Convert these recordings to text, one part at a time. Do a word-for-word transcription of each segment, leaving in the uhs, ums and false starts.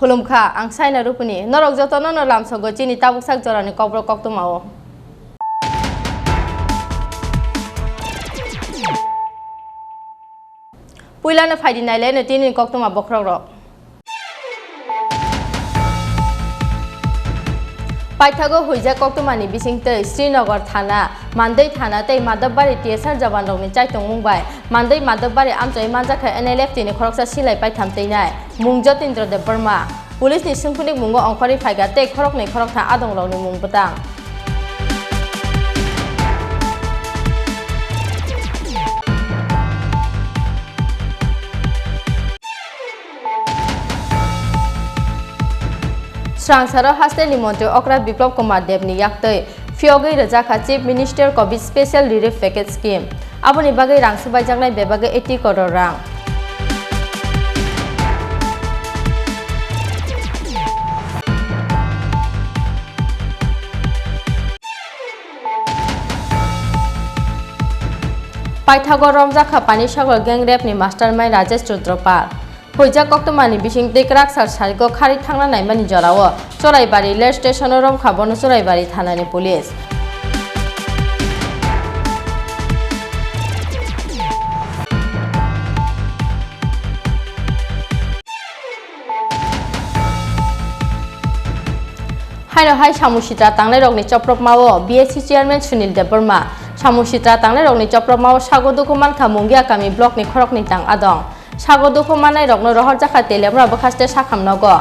Khulumkha, ang Saina Rupuni. Norok jotono no lamsogo chini tabuk sak jorani kokborok koktwmao. Puilano phaidi nailai no tini koktwma bokhorok rok. Paithago huijak koktwmani bisingtwi Srinagar thana, Mandwi thana tei Madhabari T S R jawan rokni chaitongmung bai Mandwi Madhabari amchoi manjakha N L F T ni khoroksa silai paitham twinai mung Jotindra Debbarma. Police ni swngphunik mungo ongkhorwi phaikha tei khoroknwi khoroktha adongrokni mung bwtang. Swrangsaro hasteni montri okra Biplab Kumar Debni yaktwi phiyogwi rwjakha Chief Minister Covid Special Relief Package Scheme. Aboni bagwi rang swbaijaknai bebagwi eighty crore rang. Paithago romjakha Panisagar gang rape ni mastermind Rajesh Rudra Pal. Huijak koktwmani bisingtwi kwrak sal sarigo kharwi thangna naimani jorao Choraibari rail station-o romkha bono Choraibari thanani police. Haino hai samung sitra tangnairokni chopropmao B S C chairman Sunil Debbarma. Samung sitra tangnairokni chopropmao sago dukhu mankha Mungia kami blockni khoroknwi tang adong. Sago dukhu mannairokno rohorjakha Teliamura bwkhaste sakham nogo.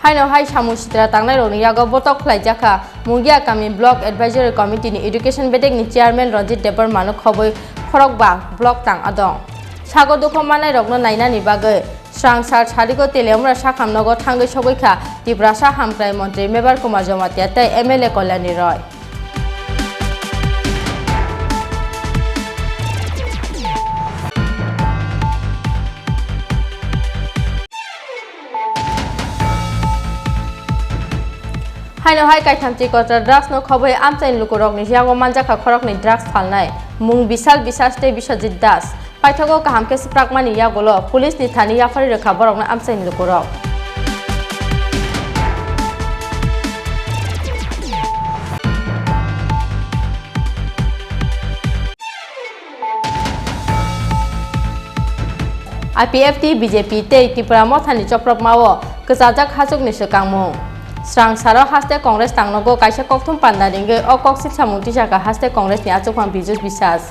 Haino hai samung sitra tangnairokni yago botok khlaijakha Mungia kami Block Advisory Committee ni Education bedekni Chairman Ranjit Debbarmano khobwi khorokba block tang adong. Sago dukhu mannairokno nainani bagwi Swrangsar sarigo Teliamura sakham nogo thangwi sogwi kha Tiprasa Hamkrai Montri Mebar Kumar Jamatia tei M L A Kalyani Roy. Haino hai kaitham chikota drugs no khobwi amchaini lukurokni yago manjakha khoroknwi drugs phalnai mung Bishal Biswas tei Biswajit Das. Paithago kaham khe swprakmani yagulo police ni thani yaphari rwkha borokno amchaini lukurok. I P F T, B J P tei Tipra Mothani chopropmao kwchajak hachukni swkangmung. Swrangsaro haste Congress tangnogo kaisa kokthum panda ringwi o kok silsamung tisakha haste Congress ni achukma Biju Biswas.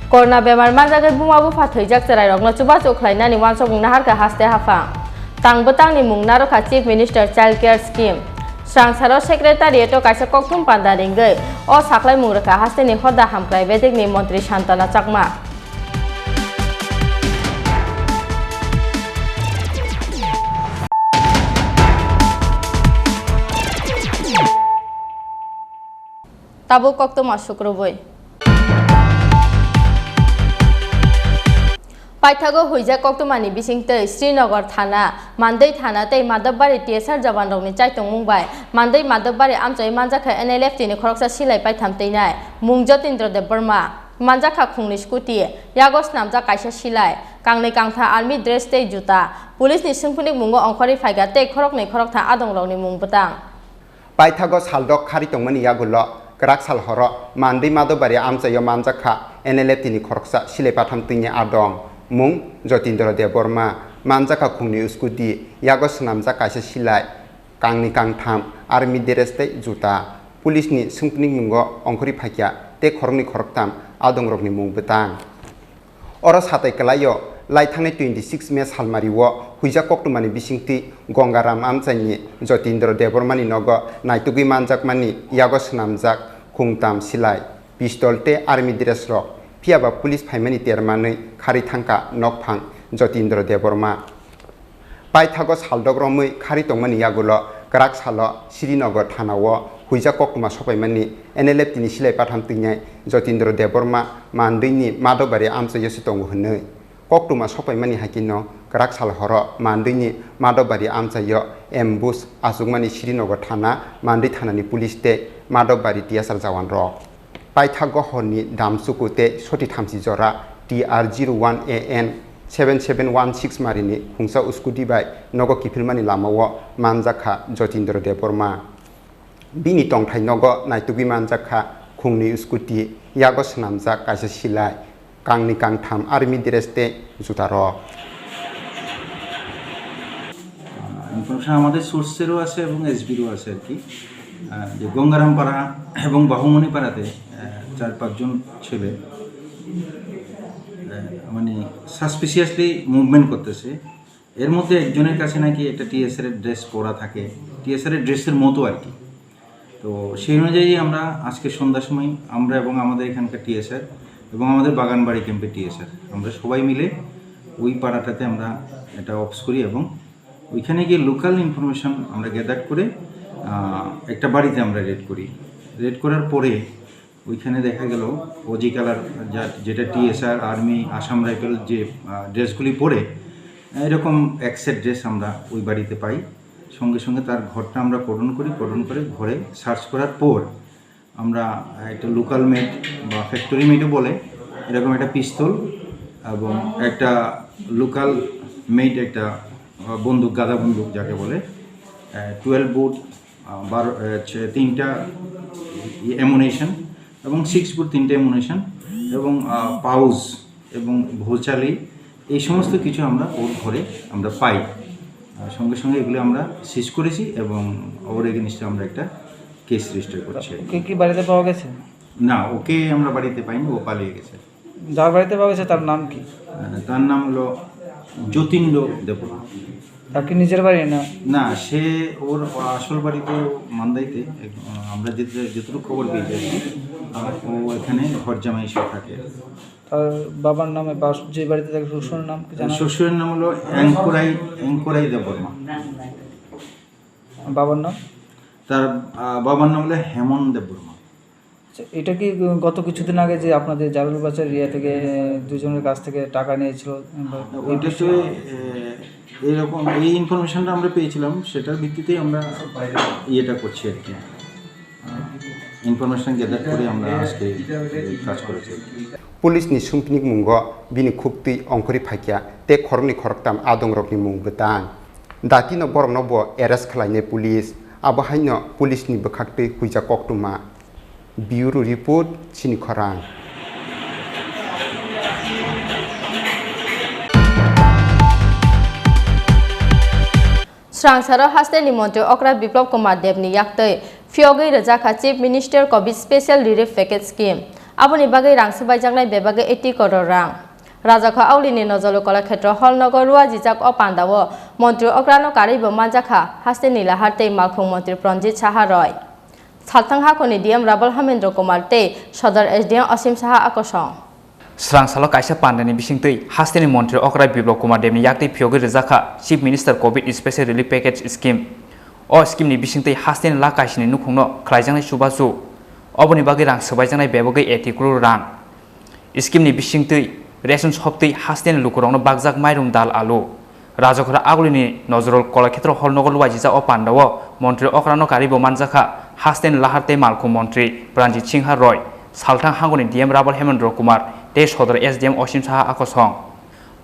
Corona bemar manjagwi buma bupha thwijak chwrairokno chubachu khlainani uansukmung naharkha haste haphang. Tang bwtangni mung narwkha Chief Minister Child Care Scheme. Swrangsaro Secretariat-o kaisa kokthum panda ringwi o saklaimung rwkha hasteni hoda hamkrai bedekni montri Santana Chakma. Tabuk koktwma sukrubwi. Paithago huijak koktwmani bisingtwi Srinagar thana, Mandwi thana tei Madhabari T S R jawanrokni chaitongmung bai Mandwi Madhabari amchoi manjakha N L F T ni khoroksa silai paitham twinai mung Jotindra Debbarma. Manjakha khungni scooty, yago swnamjak kaisa silai, kangni kangtha army dress tei juta. Police ni swngphunik mungo ongkhorwi phaikha tei khoroknwi khoroktham adongrokni mung bwtang. Paithago saldok khari tongmani yagulo kwrak sal horo Mandwi Madobari amchaio manjakha N L F T ni khoroksa silai patham twini adong mung Jotindra Debbarma. Manjakha khungni scooty, yago swnamjak kaisa silai, kangni kangtham, army dress tei juta. Police ni swngphunik mungo ongkhorwi phaikha tei khoroknwi khoroktham adongrokni mung bwtang. Oro satai kwlaio, lai thangnai twenty six May salmario huijak koktwmani bisingtwi Gongaram amchaini Jotindra Debbarmani nogo naitugwi manjakmani yago swnamjak khungtam silai, pistol tei army dress rok, phiyaba police phaimani termanwi khari thangkha nokphang Jotindra Debbarma. Paithago saldok romwi khari tongmani yagulo kwrak salo Srinagar thanao huijak koktwma sopaimani N L F T ni silai patham twinai Jotindra Debbarma Mandwini Madobari amchaio se tongo hwnwi. Koktwma sopaimani hakino kwrak sal horo Mandwini Madobari amchaio ambush achukmani Srinagar thana, Mandwi thanani police tei Madobari T S R jawan rok. Paithago horni damchuku tei soti thamchi jora T R zero one A N seven seven one six marini khungsa scooty bai nogo kiphilmani lamao manjakha Jotindra Debbarma. Bini tongthai nogo naitugwi manjakha khungni scooty, yago swnamjak kaisa silai, kangni kangtham army dress tei jutarok. Information আমাদের সোর্সেরও আছে এবং এসবিরও আছে আর কি। আহ, যে গঙ্গারাম পাড়া এবং বাহুমণি পাড়াতে আহ, চার পাঁচজন ছেলে আহ, মানে সাসপিসিয়াসলি মুভমেন্ট করতেছে। এর মধ্যে একজনের কাছে নাকি একটা টিএসআর এর ড্রেস পরা থাকে, টিএসআর এর ড্রেসের মতো আর কি। তো সেই অনুযায়ী আমরা আজকে সন্ধ্যার সময় আমরা এবং আমাদের এখানকার টিএসআর এবং আমাদের বাগানবাড়ি ক্যাম্পের টিএসআর, আমরা সবাই মিলে ওই পাড়াটাতে আমরা একটা অপস করি এবং ওইখানে গিয়ে লোকাল ইনফরমেশন আমরা গ্যাদার করে আহ, একটা বাড়িতে আমরা রেড করি। রেড করার পরে ওইখানে দেখা গেল ওজি কালার, যা যেটা টিএসআর, আর্মি, আসাম রাইফেল যে আহ, ড্রেসগুলি পরে এরকম এক সেট ড্রেস আমরা ওই বাড়িতে পাই। সঙ্গে সঙ্গে তার ঘরটা আমরা কর্ডন করি, কর্ডন করে ঘরে সার্চ করার পর আমরা একটা লোকাল মেড বা ফ্যাক্টরি মেডও বলে, এরকম একটা পিস্তল এবং একটা লোকাল মেড একটা আহ, বন্দুক, গাদা বন্দুক যাকে বলে, টুয়েলভ বোর্ড, বারো আহ, ছে- তিনটা অ্যামুনেশন এবং সিক্স বোর্ড তিনটা অ্যামুনেশন এবং পাউস এবং ভোচালি, এই সমস্ত কিছু আমরা ওর ঘরে আমরা পাই। আহ, সঙ্গে সঙ্গে এগুলো আমরা সিজ করেছি এবং ওর এগেনস্টে আমরা একটা কেস রেজিস্টার করছি আর কি। কি কি বাড়িতে পাওয়া গেছে? না, ওকে আমরা বাড়িতে পাইনি, ও পালিয়ে গেছে। যার বাড়িতে পাওয়া গেছে তার নাম কি? আহ, তার নাম হলো যতীন্দ্র দেববর্মা। তার কি নিজের বাড়ি না? না, সে ওর আসল বাড়ি তো মান্দাইতে। এক- আমরা যেতে- যতটুকু খবর পেয়েছি আর কি, আহ, ও এখানে ঘর জামাই হিসেবে থাকে। তার বাবার নামে বা যে বাড়িতে থাকে শ্বশুরের নাম কি জানা? শ্বশুরের নাম হলো অ্যাঙ্কোরাই অ্যাঙ্কোরাই দেববর্মা। বাবার নাম? তার আহ, বাবার নাম হলো হেমন দেববর্মা। আচ্ছা, এটা কি গত কিছুদিন আগে যে আপনাদের জারুল বাজার এরিয়া থেকে দুজনের কাছ থেকে টাকা নিয়েছিল? ওইটা তো এ, এরকম এই ইনফরমেশনটা আমরা পেয়েছিলাম, সেটার ভিত্তিতেই আমরা ইয়েটা করছি আর কি। ইনফরমেশন গ্যাদার করে আমরা আজকে এই কাজ করেছি আর কি। Police ni sumpinik mungo bini khuktwi ongkhorwi phaikya tei khoroknwi khoroktham adongrokni mung bwtang. Datino borokno bo arrest khwlainai police, abo haino police ni bwkhaktwi huijak koktwma. Bureau report, chini khorang. Swrangsaro hasteni montri okra Biplop Kumar Debni yaktwi phiyogwi rwjakha Chief Minister Covid Special Relief Package Scheme. Aboni bagwi rang swbaijaknai bebagwi eighty crore rang. Rajakho Aulini Nojolo Kolakhetro Hall nogo ruajijak o pandao montri okrano karwibo manjakha hasteni lahar tei malkhung montri Pranjit Saha roi. Salthang hakhorni D M Rabal Hamendra Kumar tei Sodor S D M Asim Saha a kosong. Swrangsalo kaisa pandani bisingtwi hasteni montri okra Biplop Kumar Debni yaktwi phiyogwi rwjakha Chief Minister Covid Special Relief Package Scheme. O scheme ni bisingtwi hasteni lakh kaisini nukhungno khwlaijaknai chubachu. Oboni bagwi rang swbaijaknai bebagwi eighty crore rang. Scheme ni bisingtwi ration shop twi hasteni lukurokno bakjak mairum, dal, alu. Rajakhora Agulini Nojorol Kolakhetro Hall nogo luaijijak o pandao montri okrano karwi bo manjakha hasteni lahar tei malkhung montri Pranjit Singha Roy. Salthang hangoni D M Rabal Hemendra Kumar tei Sodor S D M Osim Saha a kosong.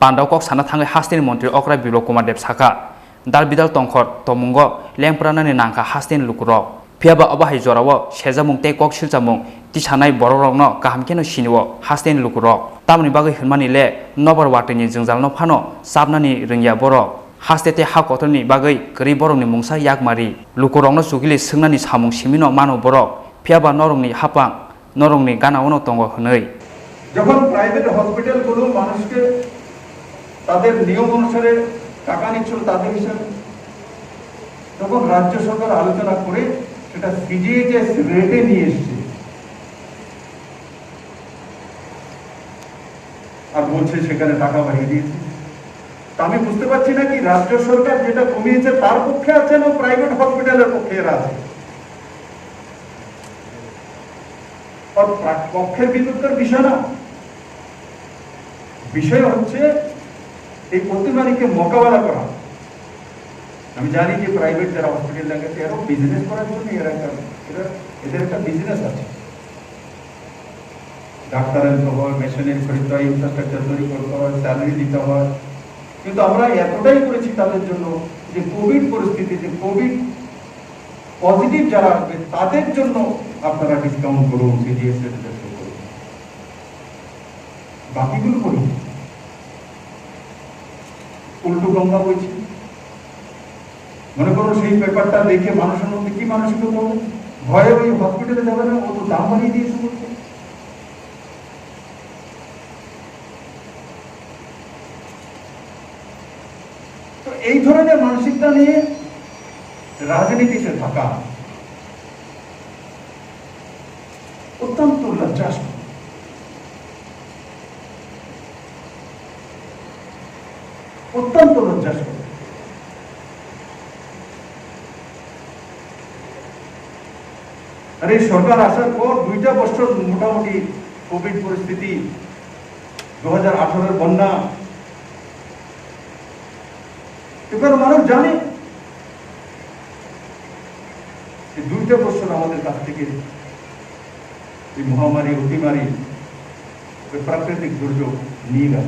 Pandao kok sana thangwi hasteni montri okra Biplop Kumar Deb sakha, dal bidal tongkhor tongmungo lengpranani nangkha hasteni lukurok. Phiyaba obo hai jorao sejakmung tei kok silchamung tisanai borokrokno kaham kheno sinio hasteni lukurok. Tamoni bagwi hwnmani le nobar watwini jwngjalno phano chapnani rwngya borok. Haste tei ha kotorni bagwi kwrwi borokni mungsa yakmari. Lukurokno chugili swngnani samung simino mano borok. Phiyaba norokni hapang, norokni ganaono tongo hwnwi. যখন প্রাইভেট হসপিটালগুলো মানুষকে তাদের নিয়ম অনুসারে টাকা নিচ্ছিল তাদের হিসাবে, তখন রাজ্য সরকার আলোচনা করে সেটা সিজিএইচএস রেটে নিয়ে এসছে। আর বলছে সেখানে টাকা বাড়িয়ে দিয়েছে। তা আমি বুঝতে পারছি না কি রাজ্য সরকার যেটা কমিয়েছে তার পক্ষে আছে না প্রাইভেট হসপিটালের পক্ষে এরা আছে। আর প্রা-, পক্ষের বিপক্ষের বিষয় না, বিষয় হচ্ছে এই অতিমারিকে মোকাবেলা করা। আমি জানি যে প্রাইভেট যারা হসপিটাল লাগাচ্ছে এরাও বিজনেস করার জন্য এরা একটা, এরা, এদের একটা বিজনেস আছে। ডাক্তার আনতে হয়, মেশিনারি খরিদতে হয়, ইনফ্রাস্ট্রাকচার তৈরি করতে হয়, স্যালারি দিতে হয়। কিন্তু আমরা এতটাই করেছি তাদের জন্য যে কোভিড পরিস্থিতিতে কোভিড পজিটিভ যারা আসবে তাদের জন্য আপনারা ডিসকাউন্ট করুন, সিজিএস রেটে করুন। বাকিগুলো করি উল্টো গঙ্গা বইছে। মনে করুন সেই পেপারটা দেখে মানুষের মধ্যে কি মানসিকতা হবে? ভয়ে ওই হসপিটালে যাবে না, ও তো দাম বাড়িয়ে দিয়েছে বলছে। তো এই ধরনের মানসিকতা নিয়ে রাজনীতিতে থাকা অত্যন্ত লজ্জাস্পদ, অত্যন্ত লজ্জাস্পদ। আর এই সরকার আসার পর দুইটা বছর মোটামুটি কোভিড পরিস্থিতি, দু হাজার আঠারোর বন্যা, এবার মানুষ জানে যে দুইটা বছর আমাদের কাছ থেকে এই মহামারী, অতিমারী, ওই প্রাকৃতিক দুর্যোগ নিয়ে গেল।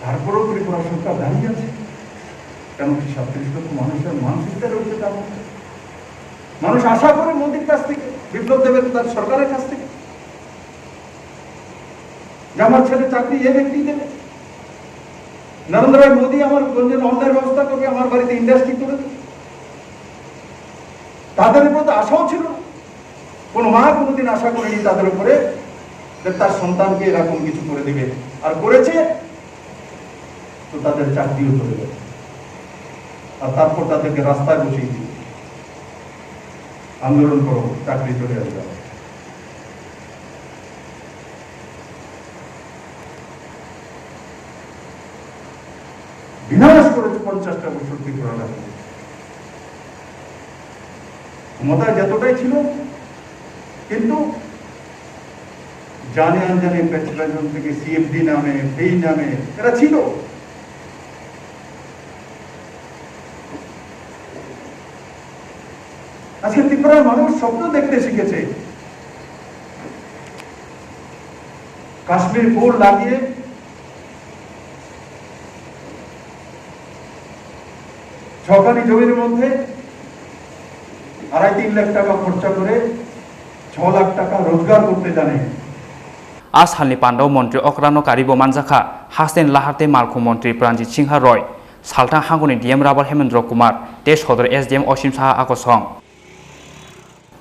তারপরেও ত্রিপুরা সরকার দাঁড়িয়ে আছে, কারণ কি সাতত্রিশ লক্ষ মানুষের মানসিকতা রয়েছে তার মধ্যে। মানুষ আশা করে মোদির কাছ থেকে, বিপ্লব দেবের তার সরকারের কাছ থেকে, যে আমার ছেলে চাকরি এ ব্যক্তি দেবে, নরেন্দ্র ভাই মোদী আমার গঞ্জের অন্যায় ব্যবস্থা করবে, আমার বাড়িতে ইন্ডাস্ট্রি করে দেবে। তাদের উপর তো আশাও ছিল না। কোনো মা কোনোদিন আশা করেনি তাদের উপরে যে তার সন্তানকে এরকম কিছু করে দিবে, আর করেছে তো তাদের চাকরিও চলে গেল। আর তারপর তাদেরকে রাস্তায় বসিয়ে দিল, আন্দোলন করো, চাকরি চলে যাবে। বিনাশ করেছে পঞ্চাশটা বছর ত্রিপুরা রাজ্য। ক্ষমতায় যতটাই ছিল, কিন্তু জানে আনজানে পেট্রোলিয়াম থেকে সিএফডি নামে, সেই নামে এরা ছিল। আজকে ত্রিপুরার মানুষ স্বপ্ন দেখতে শিখেছে। কাশ্মীর কোড লাগিয়ে ছখানি জমির মধ্যে আড়াই তিন লাখ টাকা খরচা করে ছ লাখ টাকা রোজগার করতে জানে। A salni pandao montri okrano karibo manjakha, hasteni lahar tei malkhung montri Pranjit Singha Roy, salthang hangoni D M Rabal Hemendra Kumar tei Sodor S D M Osim Saha a kosong.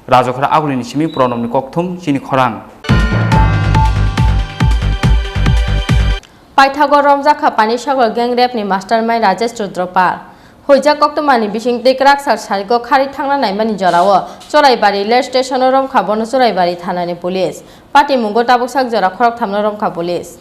Rajakhara Agulini simi Pranobni kokthum chini khorang. Paithago romjakha Panisagar gang rape ni mastermind Rajesh Rudra Pal. Huijak koktwmani bisingtwi kwrak sal sarigo kharwi thangna naimani jorao Choraibari rail station-o romkha bono Choraibari thanani police. Patimungo tabuksak jora khoroktham-no romkha police.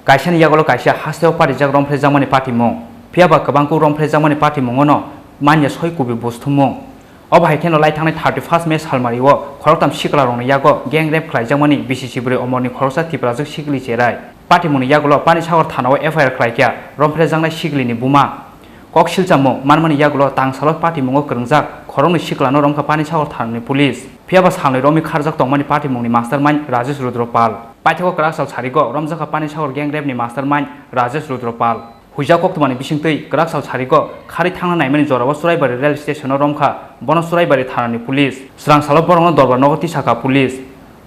Kaisani yagulo kaisa hasteo patijakmani patimung. Phiyaba kwbangkuk romphrejakmani patimungono manya soi kubi buj thummung. Obo hai kheno laithangnai thirty first May salmario khoroktham siklarokni yago gang rape khlaijakmani bisi sibrwi omorni khoroksa Tiprajwk sikli cherai. Patimungni yagulo Panisagar thanao F I R khlaikha romphrejaknai siklini buma. Kok silchamung manmani yagulo tangsalo patimungo kwrwngjak Khoroknwi siklano romkha Panisagar thanani police. Phiyaba salnwi romwi kharjak tongmani patimungni mastermind Rajesh Rudra Pal. Paithago kwrak sal sarigo romjakha Panisagar gang rape ni mastermind Rajesh Rudra Pal. Huijak koktwmani bisingtwi kwrak sal sarigo kharwi thangna naimani jorao Churaibari rail station-o romkha bono Churaibari thanani police. Swrang salo borokno dorbar nogo tisakha police.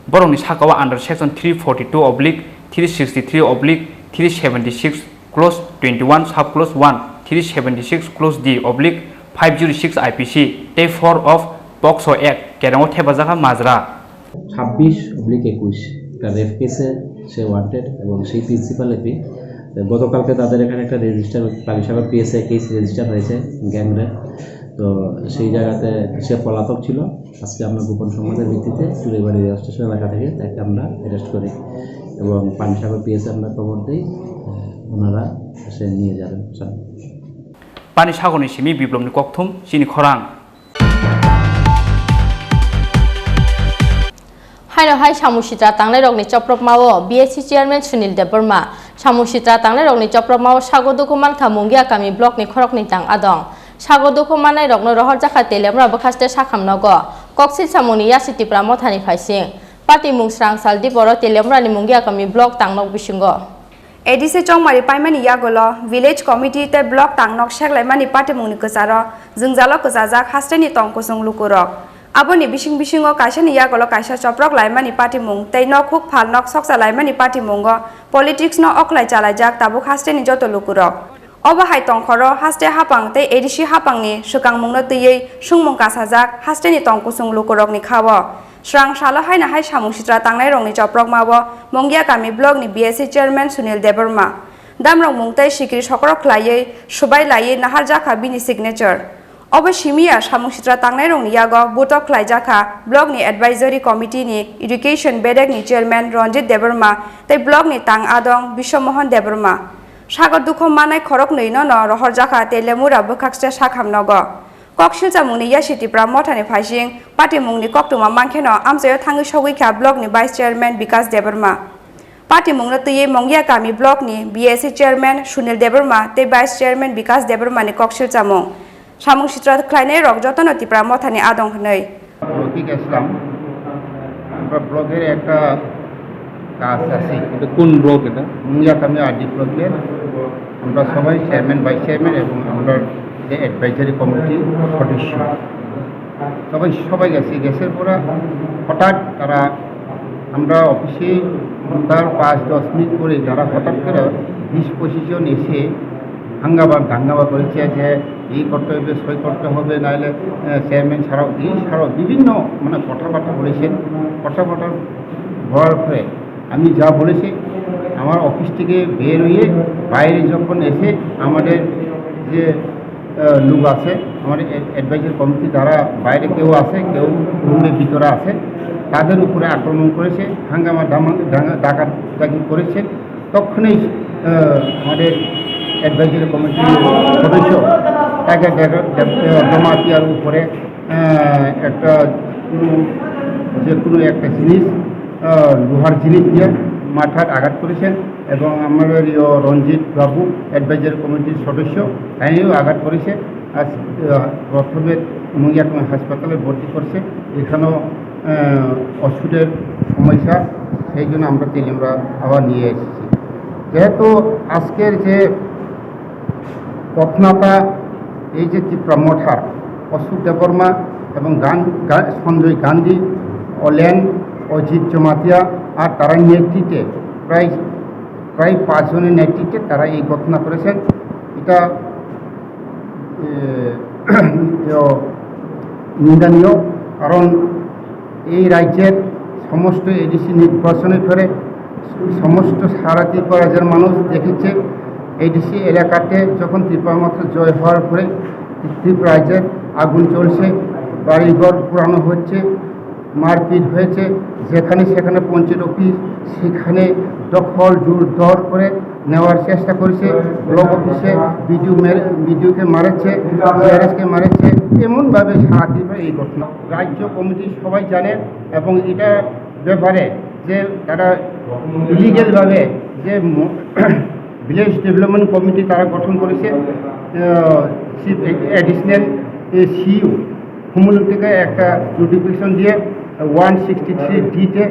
Borokni sakao under section three forty two oblique three sixty three oblique three seventy six clause twenty one sub clause one, three seventy six clause D oblique five zero six I P C tei four of POCSO Act kerango thepajakha majra. ছাব্বিশ অবলিক একুশ একটা রেপ কেসে সে ওয়ান্টেড এবং সেই principal AP. তো গতকালকে তাদের এখানে একটা রেজিস্টার, পানিসাগর পিএসএ কেস রেজিস্টার হয়েছে, গ্যাং রেপ। তো সেই জায়গাতে সে পলাতক ছিল। আজকে আমরা গোপন সংবাদের ভিত্তিতে চুড়াইবাড়ি রেল স্টেশন এলাকা থেকে তাকে আমরা অ্যারেস্ট করি এবং পানিসাগর পিএসএ আমরা খবর দিই। ওনারা এসে নিয়ে যাবেন। Panisagarni simi biplobni kokthum chini khorang. Haino hai samung sitra tangnairokni chopropmao B S C chairman Sunil Debbarma. Samung sitra tangnairokni chopropmao sago dukhu mankha Mungia kami blockni khoroknwi tang adong. Sago dukhu mannairokno rohorjakha Teliamura bwkhaste sakham nogo. Koksil samungni yasi Tipra mothani phaising. Patimung swrang sal diboro Teliamurani Mungia kami block tangnok bisingo. A D C chongmari paimani yagulo village committee tei block tangnok seklaimani patimungni kwcharo jwngjalo kwchajak hasteni tong kuchung lukurok. Aboni bising bisingo kaisani yagulo kaisa choprok laimani patimung tei nok huk phalnok sokcha laimani patimungo politics no oklai chalaijak tabuk hasteni joto lukurok. Obo hai tongkhoro haste hapang tei A D C hapangni swkangmungno twiwi sungmung kasajak hasteni tong kuchung lukurokni khao. Swrang salo haino hai samung sitra tangnairokni choprokmao Mongia kami blockni B S C chairman Sunil Debbarma. Damrokmung tei sikri sokrok khlaiwi swbai laiwi naharjakha bini signature. Obo simiya samung sitra tangnairokni yago butok khlaijakha blockni advisory committee-ni education bedekni chairman Ranjit Debbarma tei blockni tang adong Biswamohan Debbarma. Sagor dukho manai khoroknwi nono rohorjakha Teliamura bwkhakste sakham nogo. Kok silchamungni yasi Tipra mothani phaising patimungni koktwma mankheno amchaio thangwi sogwi kha blockni vice chairman Bikas Debbarma. Patimungno twiwi Mongia kami blockni B S C chairman Sunil Debbarma tei vice chairman Bikas Debbarmani kok silchamung. Samung sitra khlainairok jotono Tipra mothani adong hwnwi. ব্লকে গেছিলাম। আমরা ব্লকের একটা কাজ আছে। এটা কোন ব্লক এটা? মুঙ্গিয়াকামি আরডি ব্লকের। আমরা সবাই চেয়ারম্যান, ভাইস চেয়ারম্যান এবং আমরা যে অ্যাডভাইজারি কমিটির সদস্য, সবাই, সবাই গেছি। গেছে পরে হঠাৎ তারা, আমরা অফিসে ঢোকার পাঁচ দশ মিনিট পরে তারা হঠাৎ করে বিশ পঁচিশ জন এসে হাঙ্গামা দাঙ্গামা করেছে যে এই করতে হবে, সই করতে হবে, নাহলে, আহ, চেয়ারম্যান ছাড়াও, এই ছাড়াও বিভিন্ন মানে কথাবার্তা বলেছেন। কথাবার্তা বলার পরে আমি যা বলেছি, আমার অফিস থেকে বের হয়ে বাইরে যখন এসে আমাদের যে, আহ, লোক আছে, আমাদের অ্যা-, অ্যাডভাইজারি কমিটি যারা বাইরে কেউ আছে, কেউ রুমের ভিতরে আছে, তাদের উপরে আক্রমণ করেছে, হাঙ্গামা দামা-, দাঙ্গা-, ডাকাডাকি করেছে। তখনই, আহ, আমাদের অ্যাডভাইজারি কমিটির সদস্য টাইগার ডেকা-, ডেকা-, জমাতিয়ার উপরে, আহ, একটা, উম, যে কোনো একটা জিনিস, আহ, লোহার জিনিস দিয়ে মাথায় আঘাত করেছেন এবং আমাদের ইয়ো রঞ্জিত বাবু, অ্যাডভাইজারি কমিটির সদস্য, তাইও আঘাত করেছে। আজ, আহ, প্রথমে মুঙ্গিয়া হাসপাতালে ভর্তি করছে, এখানেও আহ, ওষুধের সমস্যা, সেই জন্য আমরা তেলিয়ামুড়া আবার নিয়ে এসেছি। যেহেতু আজকের যে ঘটনাটা, এই যে ত্রিপুরা মঠার অশোক দেববর্মা এবং গান-, গা-, সঞ্জয় গান্ধী, অলেন, অজিত জমাতিয়া আর তারা নেতৃত্বে প্রায়, প্রায় পাঁচজনের নেতৃত্বে তারা এই ঘটনা করেছেন। এটা এ, ইয়ো, নিন্দনীয়, কারণ এই রাজ্যের সমস্ত এডিসি নির্বাচনের পরে সমস্ত সারা ত্রিপুরা রাজ্যের মানুষ দেখেছে, এডিসি এলাকাতে যখন ত্রিপুরা মথা জয় হওয়ার পরে ত্রিপুরা রাজ্যের আগুন চলছে, বাড়িঘর পুরানো হচ্ছে, মারপিট হয়েছে, যেখানে সেখানে পঞ্চায়েত অফিস সেখানে দখল জোরদার করে নেওয়ার চেষ্টা করেছে। ব্লক অফিসে বিডিও মেরে, বিডিওকে মারেছে, জিআরএসকে মারেছে, এমনভাবে সারা ত্রিপুরা এই ঘটনা। রাজ্য কমিটি সবাই জানে এবং এটা ব্যাপারে যে তারা ইলিগ্যালভাবে যে ম-, ভিলেজ ডেভেলপমেন্ট কমিটি তারা গঠন করেছে, আহ, চিফ অ্যাডিশনাল সিইও, মুখ্যমন্ত্রীকে একটা নোটিফিকেশন দিয়ে ওয়ান সিক্সটি থ্রি ডি তে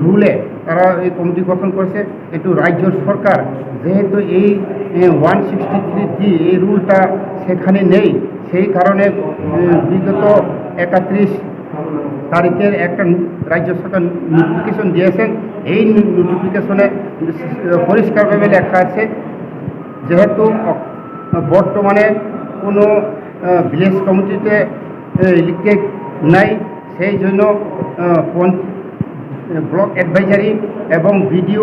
রুলে তারা এই কমিটি গঠন করেছে। একটু রাজ্য সরকার যেহেতু এই ওয়ান সিক্সটি থ্রি ডি এই রুলটা সেখানে নেই, সেই কারণে উম, বিগত একত্রিশ তারিখের একটা রাজ্য সরকার নোটিফিকেশন দিয়েছেন। এই নোটিফিকেশনে পরিষ্কারভাবে লেখা আছে, যেহেতু বর্তমানে কোনো ভিলেজ কমিটিতে ইলেক্টেড নাই, সেই জন্য ব্লক অ্যাডভাইজারি এবং বিডিও,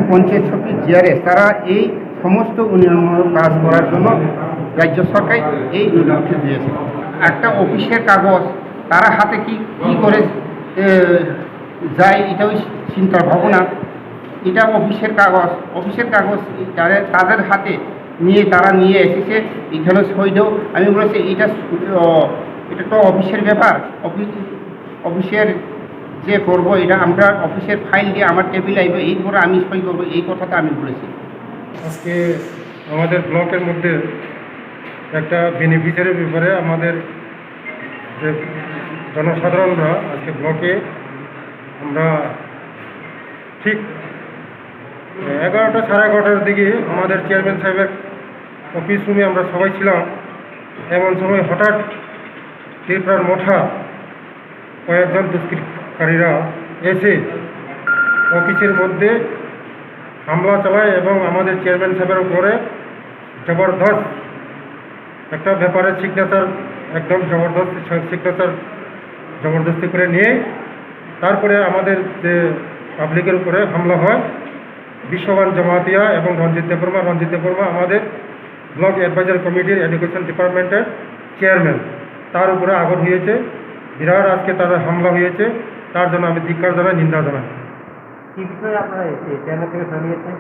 পঞ্চায়েত সমিতি, জিআরএস, তারা এই সমস্ত উন্নয়নমূলক কাজ করার জন্য রাজ্য সরকার এই নোটিফিকেশন দিয়েছে। একটা অফিসের কাগজ তারা হাতে কি কি করে এ, যায়, এটাও চিন্তা ভাবনা। এটা অফিসের কাগজ, অফিসের কাগজ তাদের তাদের হাতে নিয়ে তারা নিয়ে এসেছে। এখানে সই দেও। আমি বলেছি, এটা ও, এটা তো অফিসের ব্যাপার, অফিস অফিসের যে করবো, এটা আমরা অফিসের ফাইল দিয়ে আমার টেবিলে আইবে, এরপরে আমি সই করবো, এই কথাটা আমি বলেছি। আজকে আমাদের ব্লকের মধ্যে একটা বেনিফিশিয়ারির ব্যাপারে আমাদের যে জনসাধারণরা আজকে ব্লকে আমরা ঠিক এগারোটা, সাড়ে এগারোটার দিকে আমাদের চেয়ারম্যান সাহেবের অফিস রুমে আমরা সবাই ছিলাম। এমন সময় হঠাৎ ত্রিপুরার মঠা কয়েকজন দুষ্কৃতকারীরা এসে অফিসের মধ্যে হামলা চালায় এবং আমাদের চেয়ারম্যান সাহেবের উপরে জবরদস্ত একটা ব্যাপারে সিগনেচার, একদম জবরদস্তি সিগনেচার জবরদস্তি করে নিয়ে তারপরে আমাদের যে পাবলিকের উপরে হামলা হয়। বিশ্ববান জমাতিয়া এবং রঞ্জিত দেববর্মা, রঞ্জিত দেববর্মা আমাদের ব্লক অ্যাডভাইজারি কমিটির এডুকেশন ডিপার্টমেন্টের চেয়ারম্যান, তার উপরে আঘাত হয়েছে, বিরাট আজকে তাদের হামলা হয়েছে, তার জন্য আমি ধিক্কার জানাই, নিন্দা জানাই। কি বিষয়ে আপনারা এসে চেয়ারম্যান থেকে জানিয়েছেন?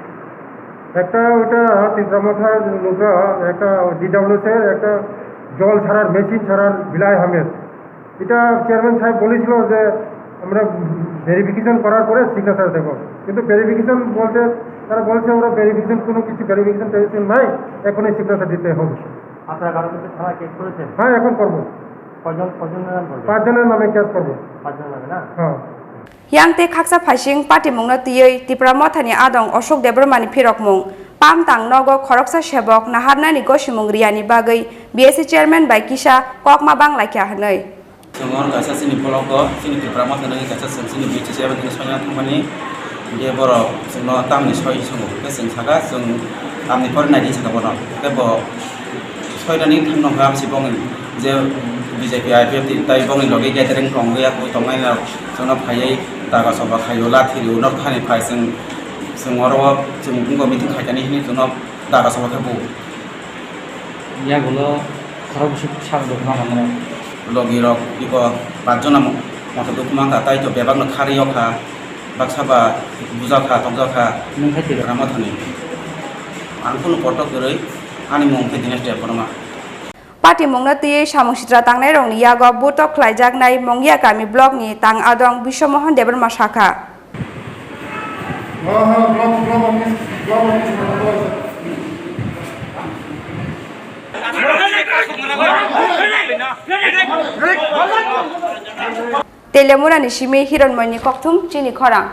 একটা ওইটা ত্রিপুরা মথার লোকরা একটা ডিডাব্লিউএস এর একটা জল ছাড়ার মেশিন ছাড়ার বিলাই আহমেদ, এটা চেয়ারম্যান সাহেব বলেছিল যে আমরা ভেরিফিকেশন করার পরে সিগনেচার দেবো, কিন্তু ভেরিফিকেশন বলতে তারা বলছে আমরা ভেরিফিকেশন, কোনো কিছু ভেরিফিকেশন টেরিফিকেশন নাই, এখনই সিগনেচার দিতে হবে। আপনারা কারোর বিরুদ্ধে থানায় কেস করেছেন? হ্যাঁ, এখন করবো। কয়জন, কয়জনের নাম বলবেন? পাঁচজনের নামে কেস করবো। পাঁচজনের নামে না? হ্যাঁ। Yang tei khaksa phaising patimungno twiwi Tipra Mothani adong Ashok Debbarmani phirokmung. Pam tang nogo khoroksa sebok naharnani gosimung riyani bagwi B S C chairman bai kisa kokma banglaikha hwnwi. Chwng oro kaisa chini blogo, chini Tipra Mothani kaisa chwng chini B C C abo chini soina thangmani. Hinkhe borok chwngno tamni soi swngo, hinkhe chwng saka chwng tamni pore naidi saka bono. Hinkhe bo soinani thang nongkha, amsi bongni je B J P I P F T tai bongni logi gathering tongwi ya, tongnairok chwngno phaiwi daga soba khaio, lathi rio, nok thani phai chwng, chwng oro o chwng wngkha meeting khaikani hinwi chwngno daga soba khe bo. Yagulo khorok bwswk sak dukma manwi. Logi rok iko pachjona mo-, moto dukma wngkha, tai to bebak no khari o kha, baksa ba buja kha, tokja kha. Nwng khai twi rok? Rama thani. Ang kunu koto kwrwi, ani mung khe Dinesh Debbarma. Patimungno twiwi samung sitra tangnairokni yago butok khlaijaknai Mongia kami blockni tang adong Biswamohon Debbarma sakha. Telemurani simi Hironmoini kokthum chini khorang.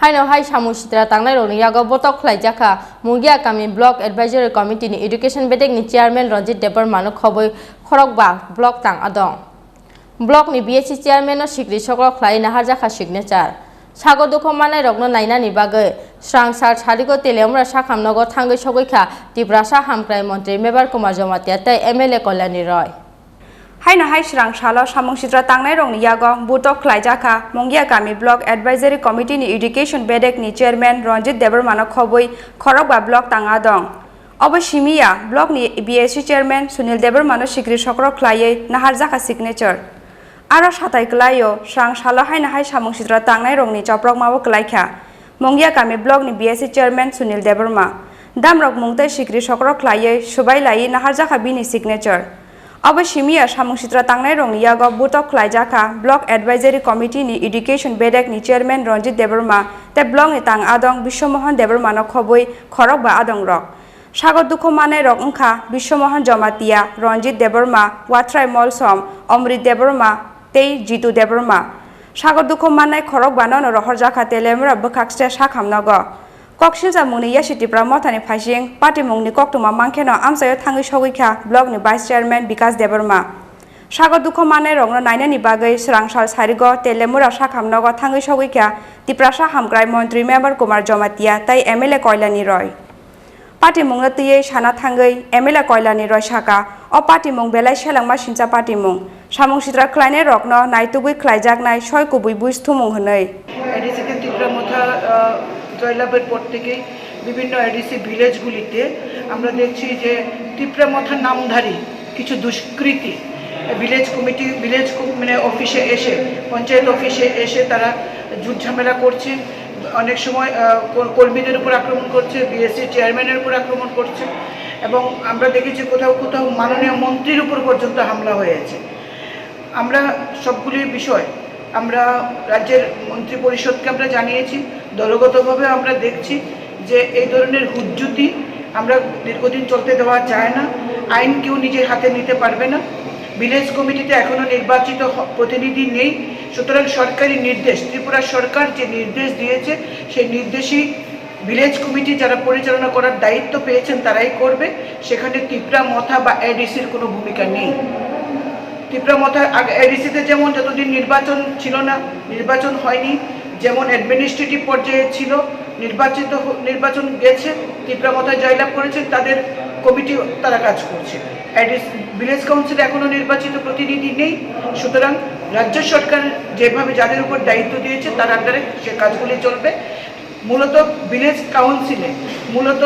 Haino hai samung sitra tangnairokni yago botok khlaijakha Mungia kami Block Advisory Committee ni Education bedekni Chairman Ranjit Debbarma no khobwi khorokba block tang adong. Block ni B S C Chairman no sikri sokro khlai naharjakha signature. Sago dukho manairokno nainani bagwi srang sal sarigo Telemura sakham nogo thangwi sogwi kha Tiprasa Hamkrai Montri Mebar Kumar Jamatia tei M L A Kalyani Roy. Haino hai srang salo samung sitra tangnairokni yago butok khlaijakha Mungia kami Block Advisory Committee ni Education bedekni Chairman Ranjit Debbarma no khobwi khorokba block tanga dong. Obo simi ya block ni B S C Chairman Sunil Debbarma no sikri sokro khlaiwi naharjakha signature. Aro satai kwlaio srang salo haino hai samung sitra tangnairokni choprokmabo kwlaikha. Mungia kami block ni B S C chairman Sunil Debbarma. Damrok mung tei sikri sokro khlaiwi swbai laiwi naharjakha bini signature. Obo simi ya samung sitra tangnairokni yago butok khlaijakha block advisory committee ni education bedek ni chairman Ranjit Debbarma tei block ni tang adong Biswamohon Debbarma no khobwi khorokba adongrok. Sagor dukho mannairok wngkha Biswamohan Jamatia, Ranjit Debbarma, Watrai Molsom, Omrit Debbarma tei Jitu Debbarma. Sagor dukho mannai khorok banono rohorjakha Telemura bwkhakste sakhamnogo. Kok silsa mungni yasi Tipra Mothani phaising patimungni koktwma mankheno amchaio thangwi sogwi kha blockni Vice Chairman Bikas Debbarma. Sagor dukho mannairokno nainani bagwi swrang sal sarigo Telemura sakhamnogo thangwi sogwi kha Tiprasa hamkrai montri Member Kumar Jamatia tei M L A Koilani Roy. Patimungno twiwi sana thangwi M L A Koilani Roy saka, o patimung belai selengma sincha patimung. Samung sitra khlainairokno naitugwi khlaijaknai soi kubui buis thumung hwnwi. এডিসিতে তিপ্রা মথা, আহ, জয়লাভের পর থেকেই বিভিন্ন এডিসি ভিলেজগুলিতে আমরা দেখছি যে তিপ্রা মথা নামধারী কিছু দুষ্কৃতী ভিলেজ কমিটি, ভিলেজ কম-, মানে অফিসে এসে, পঞ্চায়েত অফিসে এসে তারা ঝুট ঝামেলা করছে। অনেক সময়, আহ, কর-, কর্মীদের উপর আক্রমণ করছে, বিএসসি চেয়ারম্যানের উপর আক্রমণ করছে এবং আমরা দেখেছি কোথাও কোথাও মাননীয় মন্ত্রীর উপর পর্যন্ত হামলা হয়েছে। আমরা সবগুলি বিষয় আমরা রাজ্যের মন্ত্রী পরিষদকে আমরা জানিয়েছি, দলগতভাবে আমরা দেখছি যে এই ধরনের হুজ্জুতি আমরা দীর্ঘদিন চলতে দেওয়া যায় না। আইন কেউ নিজের হাতে নিতে পারবে না। ভিলেজ কমিটিতে এখনো নির্বাচিত হ-, প্রতিনিধি নেই। সুতরাং সরকারি নির্দেশ, ত্রিপুরা সরকার যে নির্দেশ দিয়েছে, সেই নির্দেশই ভিলেজ কমিটি যারা পরিচালনা করার দায়িত্ব পেয়েছেন তারাই করবে। সেখানে তিপ্রা মথা বা এডিসির কোনো ভূমিকা নেই। তিপ্রা মথা আগে এডিসিতে যেমন যতদিন নির্বাচন ছিল না, নির্বাচন হয়নি, যেমন অ্যাডমিনিস্ট্রেটিভ পর্যায়ে ছিল, নির্বাচিত হ-, নির্বাচন গেছে, তিপ্রা মথা জয়লাভ করেছেন, তাদের কমিটি তারা কাজ করছে। এডিস-, ভিলেজ কাউন্সিল এখনো নির্বাচিত প্রতিনিধি নেই। সুতরাং রাজ্য সরকার যেভাবে যাদের উপর দায়িত্ব দিয়েছে, তার আন্ডারে সে কাজগুলি চলবে। মূলত ভিলেজ কাউন্সিলে মূলত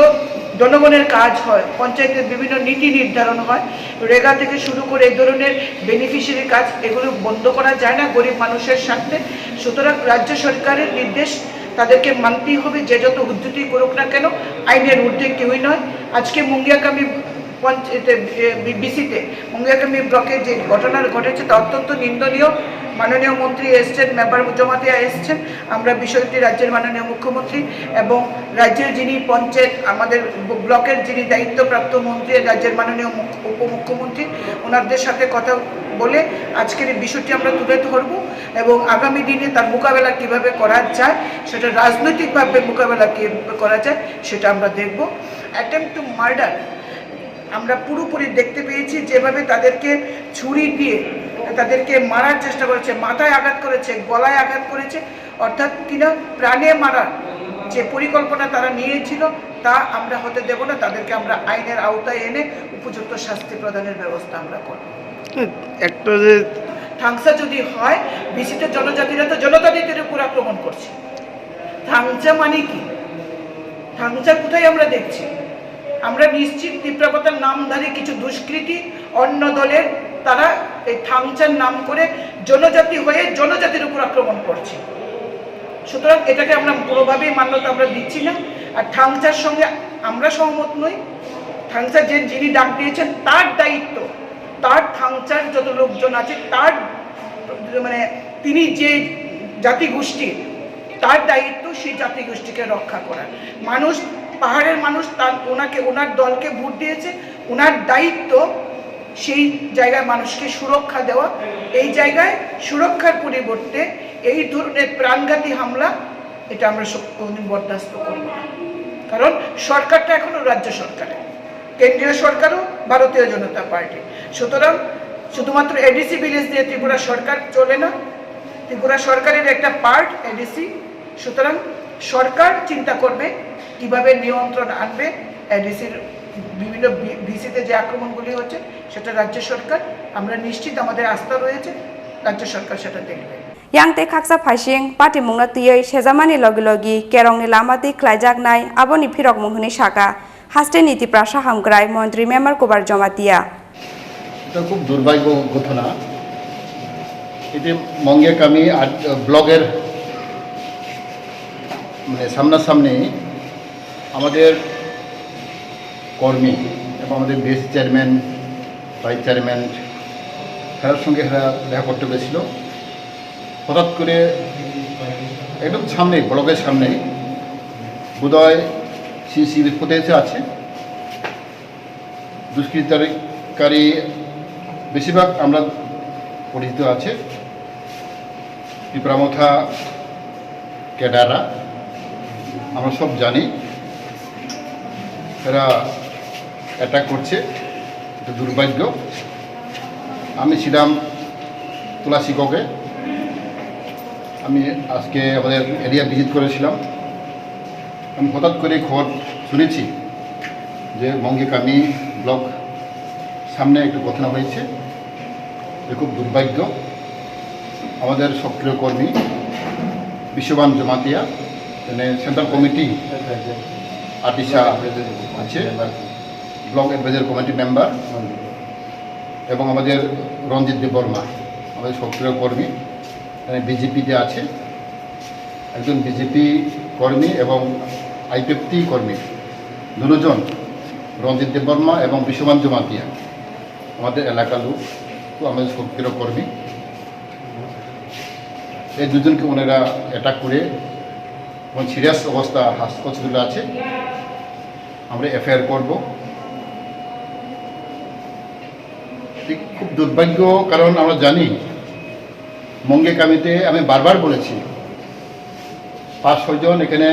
জনগণের কাজ হয়, পঞ্চায়েতের বিভিন্ন নীতি নির্ধারণ হয়, রেগা থেকে শুরু করে এই ধরনের বেনিফিশিয়ারি কাজ, এগুলো বন্ধ করা যায় না গরিব মানুষের স্বার্থে। সুতরাং রাজ্য সরকারের নির্দেশ তাদেরকে মানতেই হবে, যে যত হুজ্জুতি করুক না কেন, আইনের ঊর্ধ্বে কেউই নয়। আজকে মুঙ্গিয়াকামি পঞ্চ-, এতে, এ, বি-, বিসিতে, মুঙ্গিয়াকামি ব্লকে যে ঘটনা ঘটেছে, তা অত্যন্ত নিন্দনীয়। মাননীয় মন্ত্রী এসছেন, মেম্বার জমাতিয়া এসছেন, আমরা বিষয়টি রাজ্যের মাননীয় মুখ্যমন্ত্রী এবং রাজ্যের যিনি পঞ্চায়েত, আমাদের ব-, ব্লকের যিনি দায়িত্বপ্রাপ্ত মন্ত্রী, রাজ্যের মাননীয় মুখ্য-, উপমুখ্যমন্ত্রী, ওনাদের সাথে কথা বলে আজকের এই বিষয়টি আমরা তুলে ধরব এবং আগামী দিনে তার মোকাবেলা কিভাবে করা যায়, সেটা রাজনৈতিকভাবে মোকাবেলা কি করা যায়, সেটা আমরা দেখব। অ্যাটেম্প টু মার্ডার আমরা পুরোপুরি দেখতে পেয়েছি, যেভাবে তাদেরকে ছুরি দিয়ে তাদেরকে মারার চেষ্টা করেছে, মাথায় আঘাত করেছে, গলায় আঘাত করেছে, অর্থাৎ কিনা প্রাণে মারার যে পরিকল্পনা তারা নিয়েছিল, তা আমরা হতে দেব না। তাদেরকে আমরা আইনের আওতায় এনে উপযুক্ত শাস্তি প্রদানের ব্যবস্থা আমরা করব। একটা যে থাংসা যদি হয়, বিসিতে জনজাতিরা তো জনজাতিদের উপর আক্রমণ করছে। থাংচা মানে কি? থাংচা কোথায় আমরা দেখছি? আমরা নিশ্চিত তিপ্রাপতার নামধারী কিছু দুষ্কৃতী অন্য দলের, তারা এই থাংচার নাম করে জনজাতি হয়ে জনজাতির উপর আক্রমণ করছে। সুতরাং এটাকে আমরা কোনোভাবেই মান্যতা আমরা দিচ্ছি না। আর থাংচার সঙ্গে আমরা সহমত নই। থাংচা যে, যিনি ডাক দিয়েছেন, তার দায়িত্ব, তার থাংচার যত লোকজন আছে, তার, মানে, তিনি যে জাতিগোষ্ঠীর, তার দায়িত্ব সেই জাতিগোষ্ঠীকে রক্ষা করার। মানুষ, পাহাড়ের মানুষ তার, ওনাকে, ওনার দলকে ভোট দিয়েছে, ওনার দায়িত্ব সেই জায়গার মানুষকে সুরক্ষা দেওয়া। এই জায়গায় সুরক্ষার পরিবর্তে এই ধরনের প্রাণঘাতী হামলা, এটা আমরা স-, কোনোদিন বরদাস্ত করব না। কারণ সরকারটা এখনো রাজ্য সরকারের, কেন্দ্রীয় সরকারও ভারতীয় জনতা পার্টি। সুতরাং শুধুমাত্র এডিসি ভিলেজ দিয়ে ত্রিপুরা সরকার চলে না, ত্রিপুরা সরকারের একটা পার্ট এডিসি। সুতরাং সরকার চিন্তা করবে কিভাবে নিয়ন্ত্রণ আনবে এডিসির বিভিন্ন ভি-, ভিসিতে যে আক্রমণগুলি হচ্ছে, সেটা রাজ্য সরকার, আমরা নিশ্চিত আমাদের আস্থা রয়েছে রাজ্য সরকার সেটা দেখবে। Yang tei khaksa phaising patimungno twiwi sejamani logi logi kerongni lama twi khlaijaknai aboni phirokmung hwnwi saka hasteni Tiprasa hamkrai montri Memar Kubar Jamatia. এটা খুব দুর্ভাগ্য ঘটনা। এতে মঙ্গিয়াকামি আর ব্লকের, মানে, সামনাসামনি আমাদের কর্মী এবং আমাদের বেস চেয়ারম্যান, ভাইস চেয়ারম্যান, তার সঙ্গে এরা দেখা করতে গেছিল। হঠাৎ করে একদম সামনে, ব্লকের সামনে, বোধহয় সিসিটিভি ফুটেজে আছে, দুষ্কৃতিকারী বেশিরভাগ আমরা পরিচিত আছে, টিপরামথা ক্যাডাররা, আমরা সব জানি, এরা অ্যাটাক করছে। এটা দুর্ভাগ্য। আমি ছিলাম তুলাসিগকে, আমি আজকে আমাদের এরিয়া ভিজিট করেছিলাম। আমি হঠাৎ করে খবর শুনেছি যে মঙ্গেকামি ব্লক সামনে একটু ঘটনা হয়েছে। এটা খুব দুর্ভাগ্য। আমাদের সক্রিয় কর্মী বিশ্ববান জমাতিয়া, মানে সেন্ট্রাল কমিটি আদিশা আছে, ব্লক অ্যাডভাইজারি কমিটি মেম্বার, এবং আমাদের রঞ্জিত দেববর্মা, আমাদের সক্রিয় কর্মী, মানে বিজেপিতে আছে। একজন বিজেপি কর্মী এবং আইপিএফটি কর্মী, দুজন, রঞ্জিত দেববর্মা এবং বিশ্ববান জমাতিয়া, আমাদের এলাকার লোক, তো আমাদের সক্রিয় কর্মী। এই দুজনকে ওনারা অ্যাটাক করে এবং সিরিয়াস অবস্থা হাসপাতালে আছে। আমরা এফআইআর করব। ঠিক খুব দুর্ভাগ্য, কারণ আমরা জানি মঙ্গেকামিতে আমি বারবার বলেছি, পাঁচ ছয়জন এখানে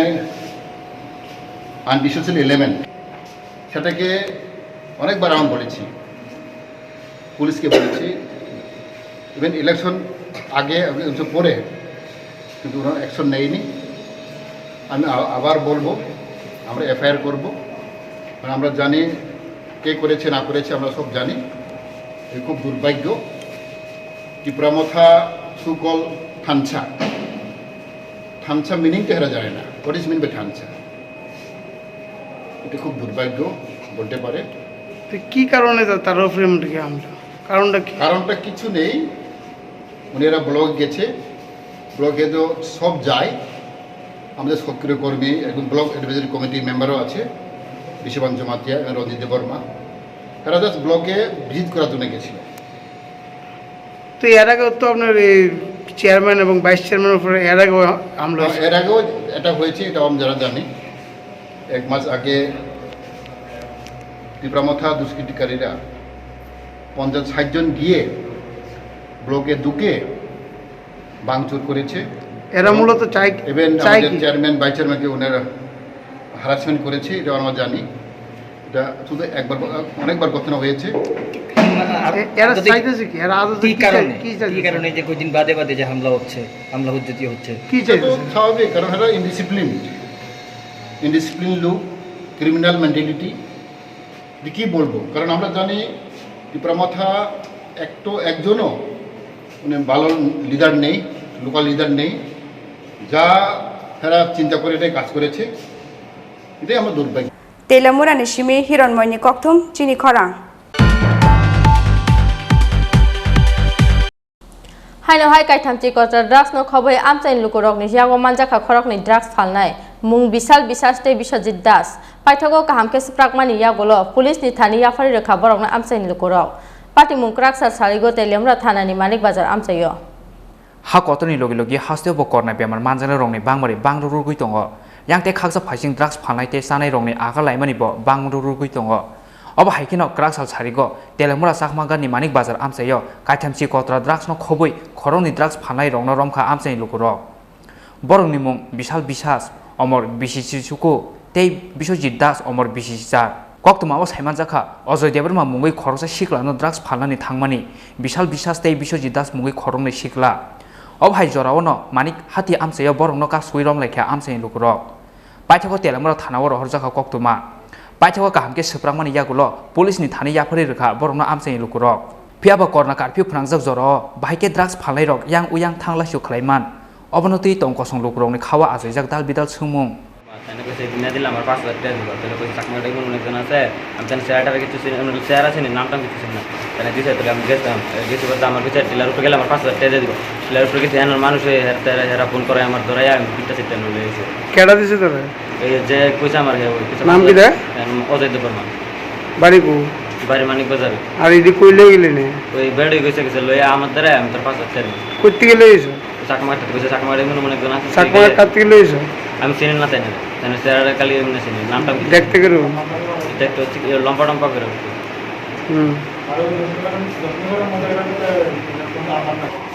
আনডিসোসিয়েল এলিমেন্ট, সেটাকে অনেকবার আমি বলেছি, পুলিশকে বলেছি, ইভেন ইলেকশন আগে, ইলেকশন পরে, কিন্তু ওরা অ্যাকশন নেয়নি। আমি আ-, আবার বলবো, আমরা এফআইআর করব, কারণ আমরা জানি কে করেছে না করেছে, আমরা সব জানি। এ খুব দুর্ভাগ্য। টিপরামথা সুকল থানসা, থানসা মিনিং তো এরা জানে না। What is mean by থানসা? এটা খুব দুর্ভাগ্য বলতে পারে। তো কি কারণে তা-, তার উপরে এমন কি হামলা? কারণটা কি? কারণটা কিছু নেই। উনি এরা ব্লক গেছে, ব্লকে তো সব যায়। আমাদের সক্রিয় কর্মী, একজন ব্লক অ্যাডভাইজারি কমিটি মেম্বারও আছে, বিশ্ববান জমাতিয়া এবং রঞ্জিত দেববর্মা। তারা জাস্ট ব্লকে ভিজিট করার জন্য গেছিল। তো এর আগেও তো আপনার এই চেয়ারম্যান এবং ভাইস চেয়ারম্যানের উপরে এর আগেও হামলা হ্যাঁ, হয়েছে। এর আগেও এটা হয়েছে, এটা আমরা যারা জানি। এক মাস আগে টিপরামথা দুষ্কৃতিকারীরা পঞ্চাশ ষাট জন গিয়ে ব্লকে ঢুকে ভাঙচুর করেছে। এরা এবং মূলত চায়, ইভেন চায় আমাদের কি? চেয়ারম্যান, ভাইস চেয়ারম্যানকে ওনারা হ্যারাসমেন্ট করেছে, এটা আমরা জানি। এটা শুধু একবার, অনেকবার ঘটনা হয়েছে। এ-, এরা যদি চাইতেছে কি? এরা আদতে কি কি চাই-, কারণে, কি কি চাইতেছে? কারণে যে কয়দিন বাদে বাদে যে হামলা হচ্ছে, হামলা হুজ্জতি হচ্ছে? কি এটা তো চাইতেছে? স্বাভাবিক, কারণ এরা ইনডিসিপ্লিন, ইনডিসিপ্লিন লোক, ক্রিমিনাল মেন্টালিটি। এটা কি বলবো? কারণ আমরা জানি টিপরামথা এক তো একজনও মানে ভালো লিডার নেই, লোকাল লিডার নেই। যা তারা চিন্তা করে এটাই কাজ করেছে, এটাই আমার দুর্ভাগ্য। Telemurani simi Hironmoini kokthum chini khorang. Haino hai kaitham chikotra drugs no khobwi amchaini lukurokni yago manjakha khoroknwi drugs phalnai mung Bishal Biswas tei Biswajit Das. Paithago kaham khe swprakmani yagulo police ni thani yapharwi rwkha borokno amchaini lukurok. Patimung kwrak sal saligo Telemura thanani Manik Bazar amchaio. Ha kotorni logi logi hasteo bo korna bemar manjaknai rokni bangmari bang rwrwgwi tongo. Yang tei khaksa phaising drugs phalnai tei chanai rokni aga laimani bo bang rwrwgwi tongo. Obo hai kheno kwrak sal sarigo Telemura Chakma Ghat ni Manik Bazar amchaio kaitham chikotra drugs no khobwi khoroknwi drugs phalnai rokno romkha amchaini lukurok. Borokni mung Bishal Biswas, Omor Bisi Sisuku tei Biswajit Das, Omor Bisi Sijak. Koktwmao saimanjakha, Ajoy Debbarma mungwi khoroksa siklano drugs phalnani thangmani, Bishal Biswas tei Biswajit Das mungwi khoroknwi sikla. Obo hai jorao no Manik Hati amchaio borokno kasugwi romlaikha amchaini lukurok. Paithago Telemura thanao rohorjakha koktwma. Paithago kaham khe swprakmani yagulo police ni thani yapharwi rwkha borokno amchaini lukurok. Phiyaba korna curfew phwnangjak jorao bahai khe drugs phalnairok yang uyang thang laisio khlaiman. Obono twi tong kosong lukurokni khao achaijak dal bidal swngmung. তাহলে কইছে দিনা দিলে আমার পাঁচ হাজার টাকা দিব। তাহলে কইছে চাকমা টাইপ মনে একজন আছে, আমি তাহলে চেহারাটা কিছু চিনি, আমি চেহারা চিনি, নামটা আমি কিছু চিনি না। তাহলে দিছে, তাহলে আমি গেছিলাম, গেছি বলতে আমার কাছে টিলার উপরে গেলে আমার পাঁচ হাজার টাকা দিয়ে দিব। টিলার উপরে গেছি, এনার মানুষ হয়ে হেরা, হেরা, হেরা ফোন করে আমার ধরাইয়া আমি পিঠটা সিটটা নিয়ে এসে। কেডা দিছে তোরে? এই যে কইছে আমার হে, ওই কইছে নাম কি রে? এম, অজয় দেববর্মা। বাড়ি কো? বাড়ি মানিক বাজার। আর এদি কই লই গেলি নে? ওই বেড়ে গেছে, গেছে লইয়া আমার দ্বারা আমি তোর পাঁচ হাজার টাকা দিছি। কই থেকে লই এসো? চাকমা একটা কইছে, চাকমা একটা মনে মনে একজন আছে। চাকমা কার থেকে লই এসো? আমি চিনি না তাই না। তাই না, চেহারা খালি এমনি চিনি। নামটা আমি দেখতে কেরকম? দেখতে হচ্ছে কি, লম্বা টম্বা করে। হুম।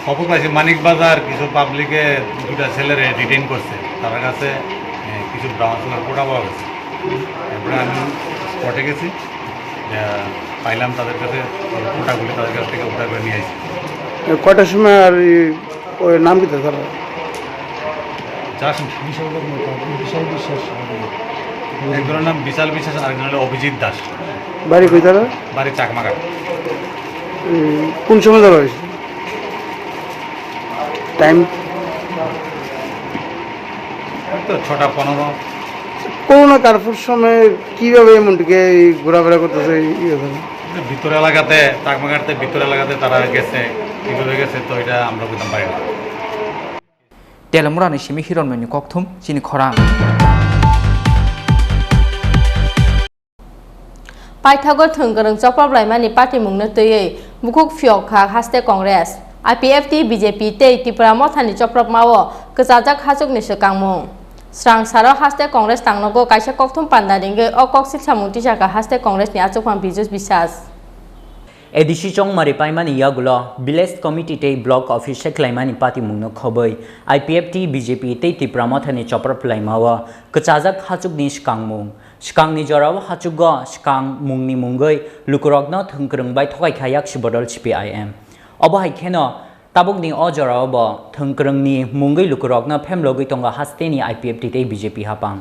খবর পাইছি মানিক বাজার কিছু পাবলিকে দুটা ছেলেরে ডিটেইন করছে, তার কাছে, এ, কিছু ব্রাউন সুগার কোটা পাওয়া গেছে। এরপরে আমি স্পটে গেছি, এ, পাইলাম তাদের কাছে কোটাগুলি, তাদের কাছ থেকে উদ্ধার করে নিয়ে আসি। এ, কয়টার সময় আর এই, ওই নাম কি তার? বিশাল, বিশাল বিশ্বাস। একজনের নাম বিশাল বিশ্বাস, আরেকজন হলো অভিজিৎ দাস। বাড়ি কই তারা? বাড়ি চাকমাঘাট। উম, কোন সময় ধরা হয়েছে? টাইম? এই তো ছটা পনেরো। করোনা কার্ফুর সময় কিভাবে এমনটিকে এই ঘোরাফেরা করতেছে এই, এই ওখানে? ভিতর এলাকাতে, চাকমাঘাটতে ভিতর এলাকাতে তারা গেছে, কিভাবে গেছে তো এটা আমরা বুঝতাম পারি না। Telamurani simi Hironmoni kokthum chini khorang. Paithago thwng kwrwng choprop laimani patimungno twiwi bukhuk phiyok kha haste Congress, I P F T, B J P tei Tipra Mothani chopropmao kwchajak hachukni swkangmung. Srang saro haste Congress tangnogo kaisa kokthum panda ringwi o kok silsamung tisakha haste Congress ni achukphang Pijus Biswas. A D C chongmari paimani yagulo Village Committee tei Block Office se khlaimani patimungno khobwi I P F T, B J P tei Tipra Mothani choprop laimao kwchajak hachukni swkangmung. Swkangni jorao hachugo swkang mungni mungwi lukurokno thwngkwrwng bai thokaikha yaksi bodol C P I M. Obo hai kheno tabukni o jorao bo thwngkwrwngni mungwi lukurokno phemlogwi tongo hasteni I P F T tei B J P hapang.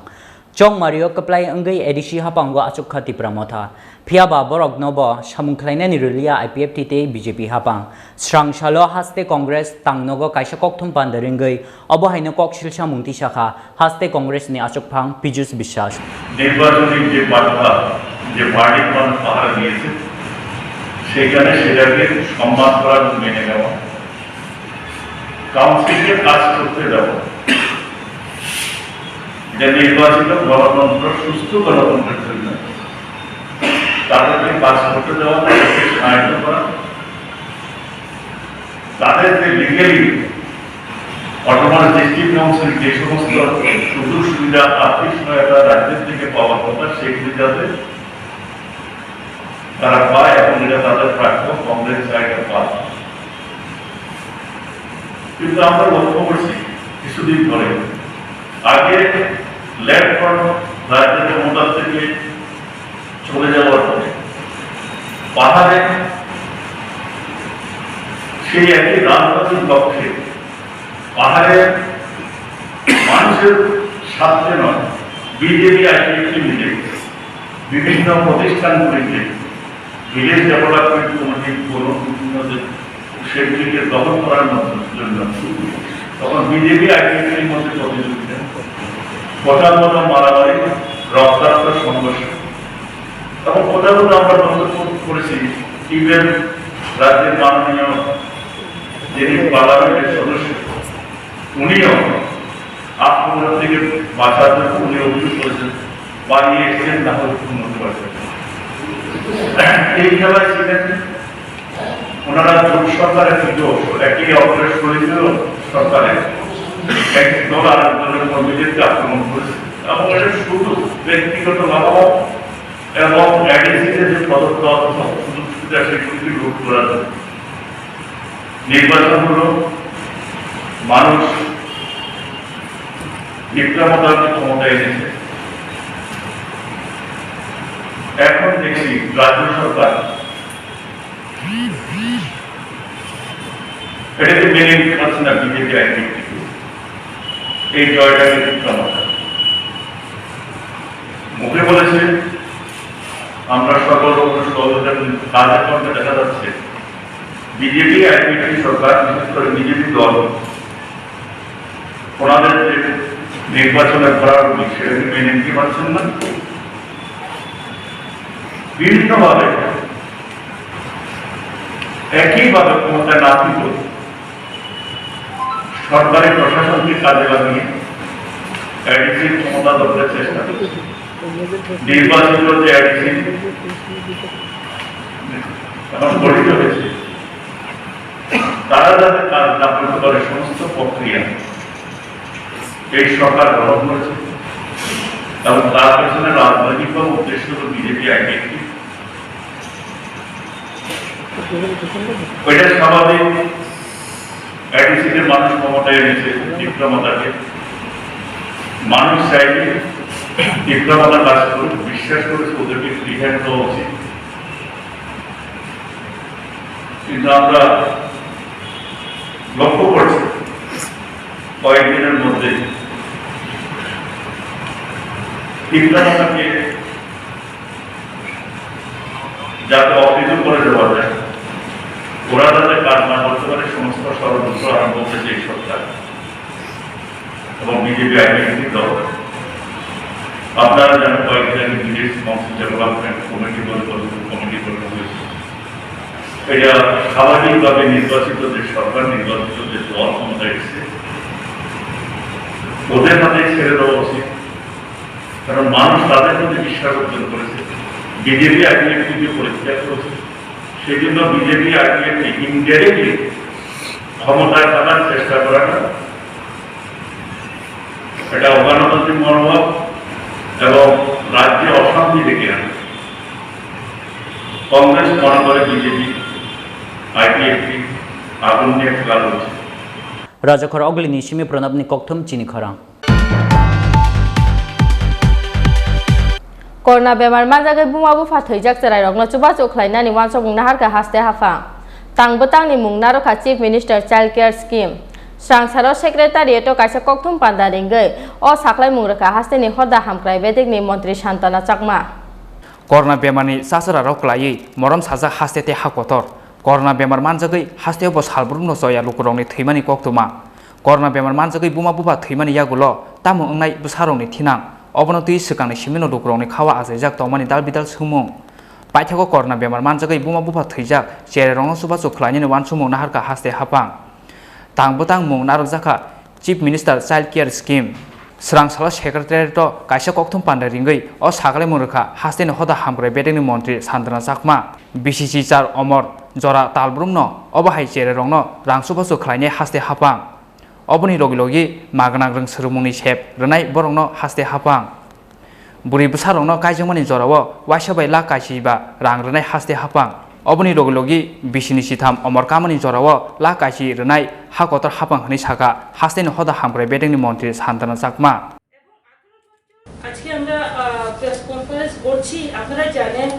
Chongmario kwplai wngwi A D C hapango achukha Tipra Motha. Phiyaba borokno bo samung khlainani rwliya I P F T tei B J P hapang. Srang salo haste Congress tangnogo kaisa kokthum panda ringwi obo haino kok silsamung tisakha haste Congress ni achukphang Pijus Biswas. নির্বাচনী যে বার্তা, যে ভার্ডিক্ট মানুষ পাহারা দিয়েছে, সেখানে সেটাকে সম্মান করা এবং মেনে নেওয়া, কাউন্সিলকে কাজ করতে দেওয়া, যে নির্বাচিত গণতন্ত্র, সুস্থ গণতন্ত্রের জন্য তাদেরকে কাজ করতে দেওয়া, তাদেরকে সাহায্য করা, তাদের যে লিগ্যালি অটোনমাস ডিস্ট্রিক্ট কাউন্সিল যে সমস্ত সুযোগ সুবিধা, আর্থিক সহায়তা রাজ্যের থেকে পাওয়ার কথা, সেগুলি যাতে তারা পায় এবং এটা তাদের প্রাপ্য, কংগ্রেস চায় এটা পায়। কিন্তু আমরা লক্ষ্য করছি কিছুদিন ধরে, আগে লেফট ফ্রন্ট রাজ্যের ক্ষমতা থেকে চলে যাওয়ার পরে পাহাড়ে সেই একই রাজনৈতিক পক্ষে পাহাড়ের মানুষের স্বার্থে নয়, বিজেপি আইপিএফটি মিলে বিভিন্ন প্রতিষ্ঠানগুলিতে ভিলেজ ডেভেলপমেন্ট কমিটির কোনো বিভিন্ন যে সেগুলিকে দখল করার মতো জন্য তখন বিজেপি আইপিএফটির মধ্যে প্রতিযোগিতা, কথা কথা মারামারি, রক্তাক্ত সংঘর্ষ এবং কথা কথা আমরা মন্তব্য করেছি। ইভেন রাজ্যের মাননীয় যিনি পার্লামেন্টের সদস্য, উনিও আক্রমণের থেকে বাঁচার জন্য উনি অভিযোগ করেছেন, পালিয়ে এসেছেন, না হলে খুন হতে পারতেন। এই খেলায় জিতেছেন। ওনারা জোট সরকারের কিন্তু একে অপরের শরীরেও সরকারের এক দল আর এক দলের কর্মীদেরকে আক্রমণ করেছে এবং এটা শুধু ব্যক্তিগত মতামত এবং এডিসিতে যে প্রদত্ত সুযোগ সুবিধা সেগুলিকে লুট করার জন্য। নির্বাচন হলো, মানুষ বিক্রমতার ক্ষমতা এনেছে। এখন দেখছি রাজ্য সরকার এটাকে মেনে নিতে পারছে না বিজেপি আইডেন্টিটি। এই জয়টাকে বিক্রমতা মুখে বলেছে, আমরা সকল রকম সহযোগিতা, কিন্তু কাজে কর্মে দেখা যাচ্ছে বিজেপি আইপিএফটি সরকার, বিশেষ করে বিজেপি দল, ওনাদের যে নির্বাচনের ঘোড়াগুলি, সেটাকে মেনে নিতে পারছেন না। বিভিন্নভাবে একইভাবে ক্ষমতায় না থাকলেও সরকারি প্রশাসনকে কাজে লাগিয়ে এডিসির ক্ষমতা ধরতে চেষ্টা করছে। নির্বাচিত যে এডিসি এখন গঠিত হয়েছে, তারা যাতে কাজ না করতে পারে, সমস্ত প্রক্রিয়া এই সরকার গ্রহণ করেছে এবং তার পেছনে রাজনৈতিকভাবে উদ্দেশ্য হল বিজেপি আইডেন্টিটি। ওইটা স্বাভাবিক। এডিসিতে মানুষ ক্ষমতায় এনেছে টিপ্রা মাতাকে। মানুষ চাইলে টিপ্রা মাতা কাজ করুক, বিশ্বাস করেছে, ওদেরকে ফ্রি হ্যান্ড দেওয়া উচিত। কিন্তু আমরা লক্ষ্য করছি কয়েকদিনের মধ্যে টিপ্রা মাতাকে যাতে অকেজো করে দেওয়া যায়, ওরা যাতে কাজ না করতে পারে, সমস্ত ষড়যন্ত্র আরম্ভ হয়েছে এই সরকার এবং বিজেপি আইডেন্টিটি দল। আপনারা জানেন, কয়েকদিন আগে ভিলেজ কাউন্সিল ডেভেলপমেন্ট কমিটি বলে কতগুলো কমিটি গঠন হয়েছে। এটা স্বাভাবিকভাবে নির্বাচিত যে সরকার, নির্বাচিত যে দল ক্ষমতায় এসছে, ওদের হাতে ছেড়ে দেওয়া উচিত। কারণ মানুষ তাদের প্রতি বিশ্বাস অর্জন করেছে, বিজেপি আইডেন্টিটি পরিত্যাগ করেছে। সেই জন্য বিজেপি আইডেন্টিটি ইনডাইরেক্টলি ক্ষমতায় থাকার চেষ্টা করাটা এটা অগণতান্ত্রিক মনোভাব এবং রাজ্যে অশান্তি ডেকে আনে। কংগ্রেস মনে করে বিজেপি আইপিএফটি আগুন নিয়ে খেলা করছে। Rajakhor Ogli ni simi Pranabni kokthum chini khorang. Corona bemar manjagwi buma bupha thwijak chwrairokno chubachu khlainani uansukmung naharkha haste haphang. Tang bwtangni mung narwkha Chief Minister Child Care Scheme. Swrangsaro Secretariat-o kaisa kokthum panda ringwi o saklaimung rwkha hasteni hoda hamkrai bedekni montri Santana Chakma. Corona bemarni chachwrarok kwlaiwi morom sajak haste tei ha kotor. Corona bemar manjagwi hasteo bo salbrumno choya lukurokni thwimani koktwma. Corona bemar manjagwi buma bupha thwimani yagulo tamo wngnai bwsarokni thinang? Obono twi swkangni simino lukurokni khao achaijak tongmani dal bidal swngmung. Paithago corona bemar manjagwi buma bupha thwijak chwrairokno chubachu khlainani uansukmung naharkha haste haphang. Tang bwtang mung narwkjakha Chief Minister Child Care Scheme. Swrangsalo Secretariat-o kaisa kokthum panda ringwi o saklaimung rwkha hasteni hoda hamkrai bedekni montri Santana Chakma. B C C char Omor jora talbrumno obo hai chwrairokno rang chubachu khlainai haste haphang. Oboni logi logi magwnang rwng swrwngmungni sep rwnai borokno haste haphang. Bwrwi bwsarokno kaijakmani jorao waisa bai lakh kaisi ba rang rwnai haste haphang. Oboni logi logi bisini sitham omor kamani jorao lakh kaisi rwnai ha kotor haphang hwnwi sakha hasteni hoda hamkrai bedekni montri Santana Chakma. আজকে আমরা, আহ, press conference করছি। আপনারা জানেন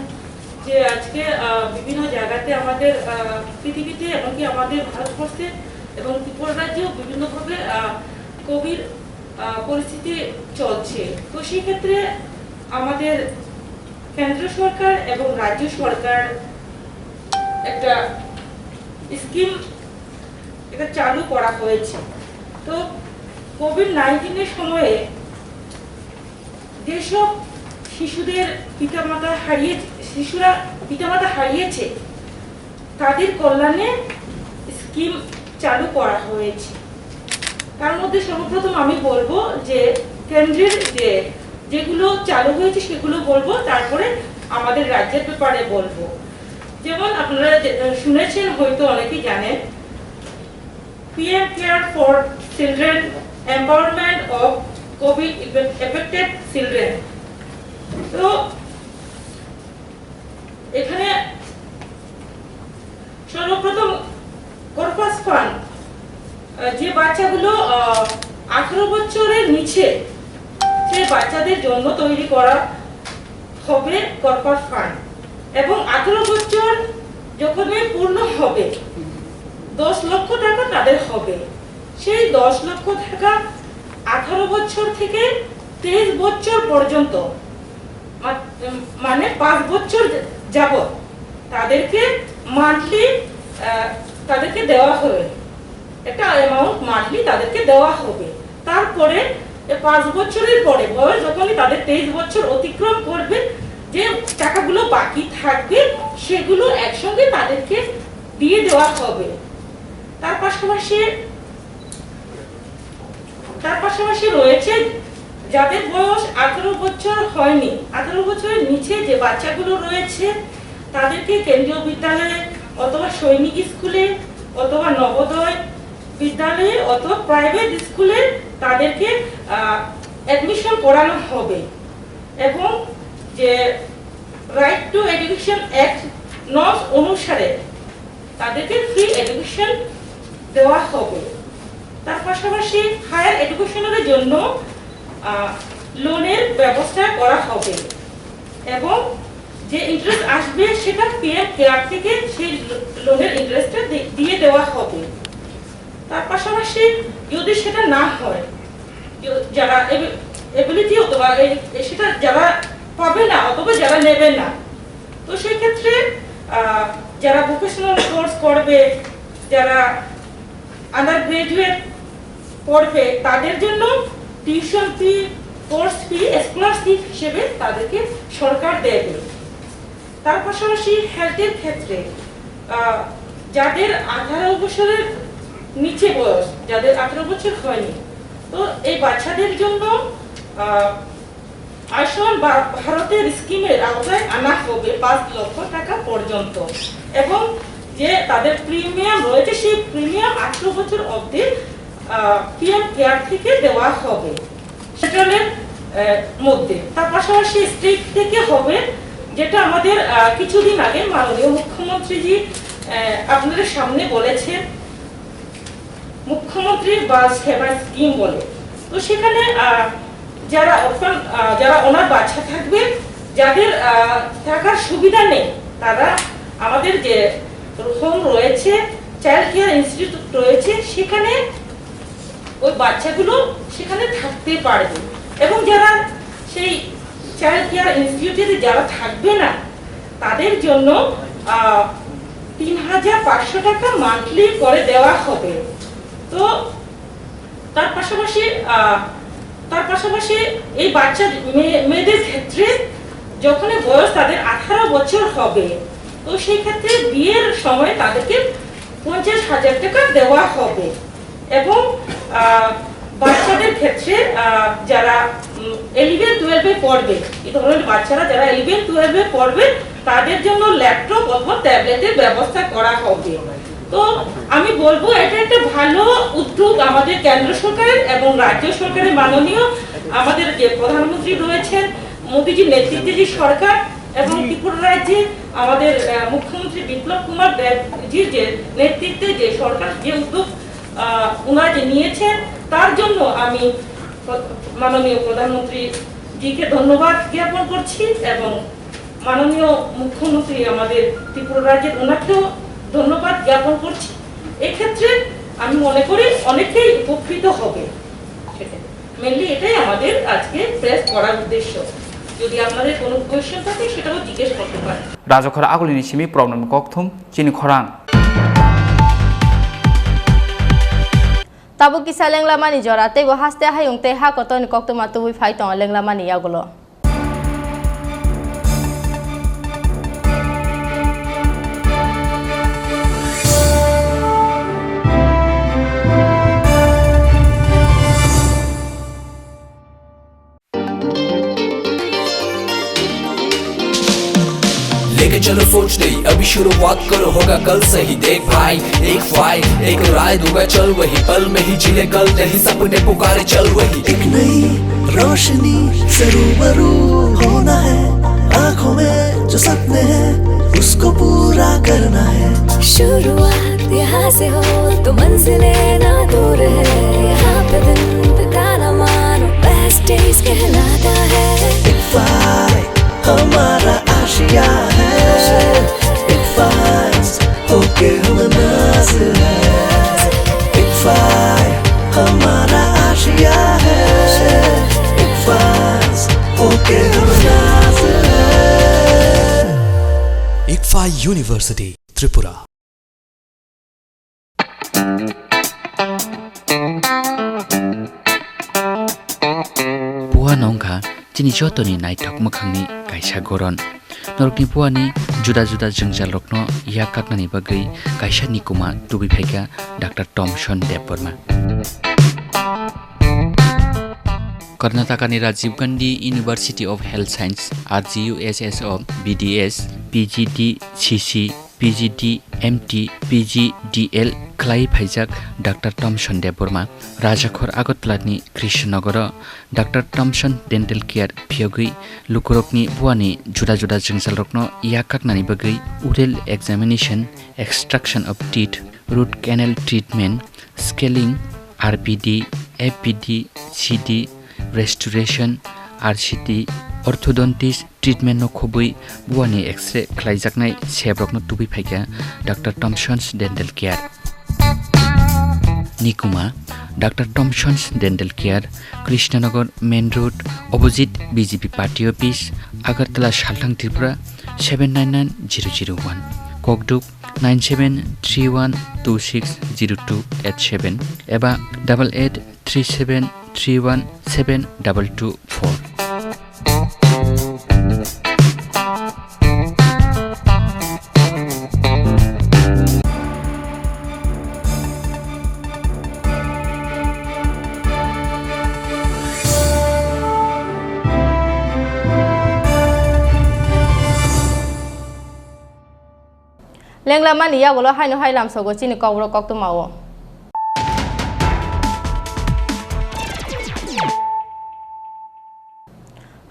যে আজকে, আহ, বিভিন্ন জায়গাতে আমাদের, আহ, পৃথিবীতে, এমনকি আমাদের ভারতবর্ষে এবং ত্রিপুরা রাজ্যেও বিভিন্নভাবে, আহ, কোভিড, আহ, পরিস্থিতি চলছে। তো সেই ক্ষেত্রে আমাদের কেন্দ্র সরকার এবং রাজ্য সরকার একটা স্কিম এটা চালু করা হয়েছে। তো কোভিড নাইন্টিনের সময়ে যেসব শিশুদের পিতামাতা হারিয়ে, শিশুরা পিতামাতা হারিয়েছে, তাদের কল্যাণে স্কিম চালু করা হয়েছে। তার মধ্যে সর্বপ্রথম আমি বলবো যে কেন্দ্রের যে, যেগুলো চালু হয়েছে সেগুলো বলবো, তারপরে আমাদের রাজ্যের ব্যাপারে বলবো। যেমন আপনারা যে, শুনেছেন, হয়তো অনেকেই জানেন, P M Care for Children, Empowerment of COVID Affected Children। তো এখানে সর্বপ্রথম কর্পাস ফান্ড, আহ, যে বাচ্চাগুলো, আহ, আঠারো বছরের নিচে, সেই বাচ্চাদের জন্য তৈরি করা হবে কর্পাস ফান্ড। এবং আঠারো বছর যখনই পূর্ণ হবে, দশ লক্ষ টাকা তাদের হবে। সেই দশ লক্ষ টাকা আঠারো বছর থেকে তেইশ বছর পর্যন্ত, মা-, মানে পাঁচ বছর যাবত তাদেরকে মান্থলি, আহ, তাদেরকে দেওয়া হবে, একটা অ্যামাউন্ট মান্থলি তাদেরকে দেওয়া হবে। তারপরে এ পাঁচ বছরের পরে, বয়স যখনই তাদের তেইশ বছর অতিক্রম করবে, যে টাকাগুলো বাকি থাকবে, সেগুলো একসঙ্গে তাদেরকে দিয়ে দেওয়া হবে। তার পাশাপাশি, তার পাশাপাশি রয়েছে যাদের বয়স আঠারো বছর হয়নি, আঠারো বছরের নিচে যে বাচ্চাগুলো রয়েছে, তাদেরকে কেন্দ্রীয় বিদ্যালয়ে অথবা সৈনিক স্কুলে অথবা নবোদয় বিদ্যালয়ে অথবা প্রাইভেট স্কুলে তাদেরকে, আহ, অ্যাডমিশন করানো হবে। এবং যে রাইট টু এডুকেশন অ্যাক্ট নস অনুসারে তাদেরকে ফ্রি এডুকেশন দেওয়া হবে। তার পাশাপাশি হায়ার এডুকেশনের জন্য লোনের ব্যবস্থা করা হবে এবং যে ইন্টারেস্ট আসবে সেটা পিএম কেয়ার থেকে সেই লোনের ইন্টারেস্টটা দিয়ে দেওয়া হবে। তার পাশাপাশি যদি সেটা না হয়, য- যারা এবি- এবিলিটি অথবা এই- এই সেটা যারা পাবে না অথবা যারা নেবে না, তো সেই ক্ষেত্রে আহ, যারা ভোকেশনাল কোর্স করবে, যারা আন্ডার গ্রাজুয়েট পড়বে, তাদের জন্য tuition fee, course fee, scholarship হিসেবে তাদেরকে সরকার দেবে। তার পাশাপাশি হেলথের ক্ষেত্রে আহ, যাদের আঠারো বছরের নিচে বয়স, যাদের আঠারো বছর হয়নি, তো এই বাচ্চাদের জন্য আহ, আয়ুষ্মান ভা- ভারতের স্কিমের আওতায় আনা হবে পাঁচ লক্ষ টাকা পর্যন্ত। এবং যে তাদের প্রিমিয়াম রয়েছে, সেই প্রিমিয়াম আঠারো বছর অবধি পিএম কেয়ার থেকে দেওয়া হবে সেন্ট্রালের আহ, মধ্যে। তার পাশাপাশি স্টেট থেকে হবে, যেটা আমাদের আহ, কিছুদিন আগে মাননীয় মুখ্যমন্ত্রীজি আহ, আপনাদের সামনে বলেছেন, মুখ্যমন্ত্রীর বাল সেবা স্কিম বলে। তো সেখানে আহ, যারা অরফান আহ, যারা অনাথ বাচ্চা থাকবে, যাদের আহ, থাকার সুবিধা নেই, তারা আমাদের যে হোম রয়েছে, চাইল্ড কেয়ার ইনস্টিটিউট রয়েছে, সেখানে ওই বাচ্চাগুলো সেখানে থাকতে পারবে। এবং যারা সেই চাইল্ড কেয়ার ইনস্টিটিউটে যারা থাকবে না, তাদের জন্য তিন হাজার পাঁচশো টাকা মান্থলি করে দেওয়া হবে। তো তার পাশাপাশি আহ, তার পাশাপাশি এই বাচ্চা মেয়ে- মেয়েদের ক্ষেত্রে যখন বয়স তাদের আঠারো বছর হবে, তো সেই ক্ষেত্রে বিয়ের সময় তাদেরকে পঞ্চাশ হাজার টাকা দেওয়া হবে। এবং আহ, বাচ্চাদের ক্ষেত্রে আহ, যারা ইলেভেন টুয়েলভে পড়বে, এই ধরনের বাচ্চারা যারা ইলেভেন টুয়েলভে পড়বে, তাদের জন্য ল্যাপটপ অথবা ট্যাবলেটের ব্যবস্থা করা হবে। তো আমি বলবো, এটা একটা ভালো উদ্যোগ আমাদের কেন্দ্র সরকারের এবং রাজ্য সরকারের। মাননীয় আমাদের যে প্রধানমন্ত্রী রয়েছেন, মোদীজির নেতৃত্বে যে সরকার এবং ত্রিপুরা রাজ্যে আমাদের আহ, মুখ্যমন্ত্রী বিপ্লব কুমার দেবজির যে নেতৃত্বে যে সরকার যে উদ্যোগ আহ, ওনারা যে নিয়েছেন, তার জন্য আমি প্র- মাননীয় প্রধানমন্ত্রী জিকে ধন্যবাদ জ্ঞাপন করছি এবং মাননীয় মুখ্যমন্ত্রী আমাদের ত্রিপুরা রাজ্যের ওনাকেও ধন্যবাদ জ্ঞাপন করছি। এক্ষেত্রে আমি মনে করি অনেকেই উপকৃত হবে। সেটাই, মেনলি এটাই আমাদের আজকে প্রেস করার উদ্দেশ্য। যদি আপনাদের কোনো কোয়েশ্চেন থাকে, সেটাও জিজ্ঞেস করতে পারেন। Rajokhor agulini simi problem kokthum chini khorang. Tabuk kisa lenglamani jora, teibo haste hayung tei ha kotorni koktwma tubui phai tongo lenglamani yagulo. लेके चलो सोच नई, अभी शुरुआत करो, होगा कल सही। देख भाई, एक फाइल, एक राय दूंगा, चल वही, पल में ही जी ले कल, नहीं सपने पुकारे, चल वही। एक नई रोशनी से रूबरू होना है, आंखों में जो सपने हैं, उसको पूरा करना है। शुरुआत यहाँ से हो तो मंजिलें ना दूर है, यहाँ पे दिन बिताना मानो बेस्ट डेज कहलाता है। इक्फाई हमारा आशिया है, इक्फाई होके हम नाज है, इक्फाई हमारा आशिया है, इक्फाई होके हम नाज है। Ikfai University, Tripura. Puano wngkha chini jotoni naithok mwkhangni kaisa goron. Norokni puani juda juda jwngjalrokno yak kaknani bagwi kaisa nikuma tubui phaikha Doctor Thomson Debbarma. Karnatakani Rajiv Gandhi University of Health Science, R G U S S o B D S, P G D C C, P G D M T, P G D L khlai phaijak Doctor Thomson Debbarma Rajakhor Agartala ni Krishnanagar o Doctor Thomson Dental Care phiyogwi lukurokni buani juda juda jwngjalrokno yak kaknani bagwi oral examination, extraction of teeth, root canal treatment, scaling, R P D, F P D, C D, restoration, R C T, orthodontist treatment no khobwi buani X-ray khlaijaknai sebrokno tubui phaikha Doctor Thomson's Dental Care. Nikuma, Doctor Thomson's Dental Care, Krishnanagar Main Road, opposite B J P Party Office, Agartala, Salthang, Tripura, seven nine nine zero zero one. Kokduk, nine seven three one two six zero two eight seven eba double eight three seven three one seven double two four. Lenglamani yagulo haino hai lamsogo chini kokborok koktwmao.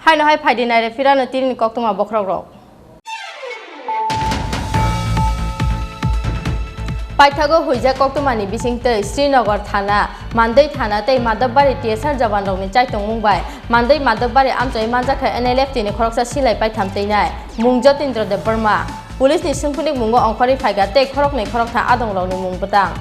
Haino hai phaidi naire phirano tinini koktwma bokhorokrok. Paithago huijak koktwmani bisingtwi Srinagar thana, Mandwi thana tei Madhabari T S R jawanrokni chaitongmung bai Mandwi Madhabari amchoi manjakha N L F T ni khoroksa silai paitham twinai mung Jotindra Debbarma. Police ni swngphurni mungo ongkhorwi phaikha tei khoroknwi khoroktham adongrokni mung bwtang.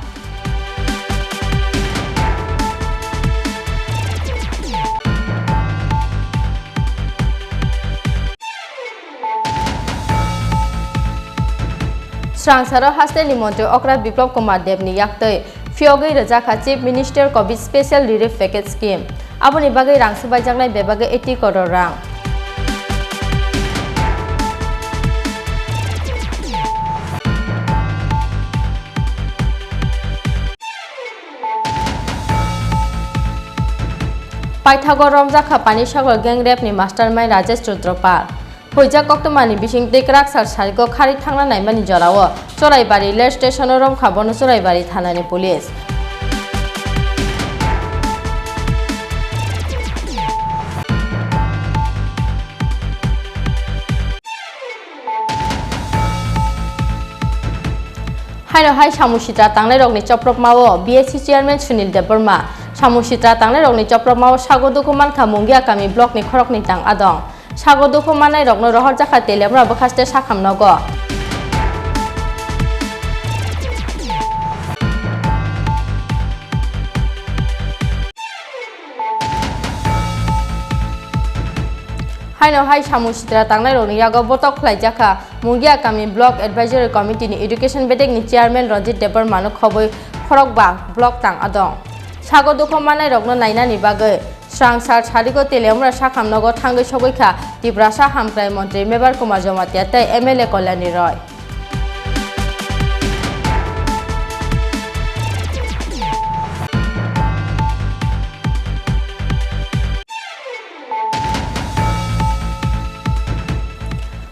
Swrangsaro hasteni montri okra Biplab Kumar Debni yaktwi phiyogwi rwjakha Chief Minister Covid Special Relief Package Scheme. Aboni bagwi rang swbaijaknai bebagwi eighty crore rang. Paithago romjakha Panisagar gang rape ni mastermind Rajesh Rudra Pal. Huijak koktwmani bisingtwi kwrak sal sarigo kharwi thangna naimani jorao Choraibari rail station-o romkha bono Choraibari thanani police. Haino hai samung sitra tangnairokni chopropmao B S C chairman Sunil Debbarma. Samung sitra tangnairokni chopropmao sago dukhu mankha Mungia kami blockni khoroknwi tang adong. Sago dukhu mannairokno rohorjakha Teliamura bwkhaste sakham nogo. Haino hai samung sitra tangnairokni yago botok khlaijakha Mungia kami Block Advisory Committee ni Education bedekni Chairman Ranjit Debbarmano khobwi khorokba block tang adong. Sago dukhu mannairokno nainani bagwi Swrangsar sarigo Teliamura sakham nogo thangwi sogwi kha Tiprasa Hamkrai Montri Mebar Kumar Jamatia tei M L A Kalyani Roy.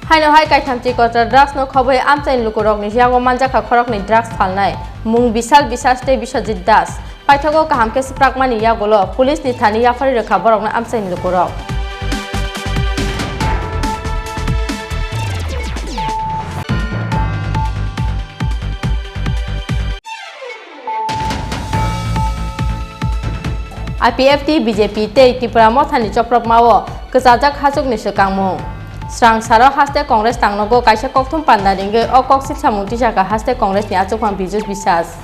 Haino hai kaitham chikota drugs no khobwi amchaini lukurokni yago manjakha khoroknwi drugs phalnai mung Bishal Biswas tei Biswajit Das. Paithago kaham khe swprakmani yagulo police ni thani yaphari rwkha borokno amchaini lukurok. I P F T, B J P tei Tipra Mothani chopropmao kwchajak hachukni swkangmung. Swrangsaro haste Congress tangnogo kaisa kokthum panda ringwi o kok silsamung tisakha haste Congress ni achukphang Biju Biswas.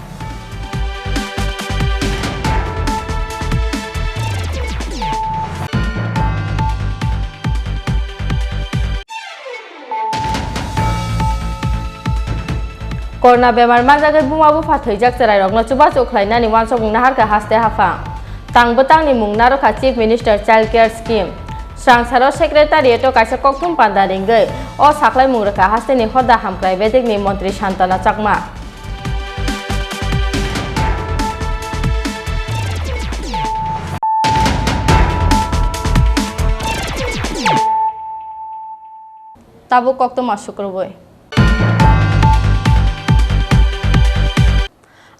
Corona bemar manjagwi buma bupha thwijak chwrairokno chubachu khlainani uansukmung naharkha haste haphang. Tang bwtangni mung narwkha Chief Minister Child Care Scheme. Swrangsaro Secretariat-o kaisa kokthum panda ringwi o saklaimung rwkha hasteni hoda hamkrai bedekni montri Santana Chakma. Tabuk koktwma sukrubwi.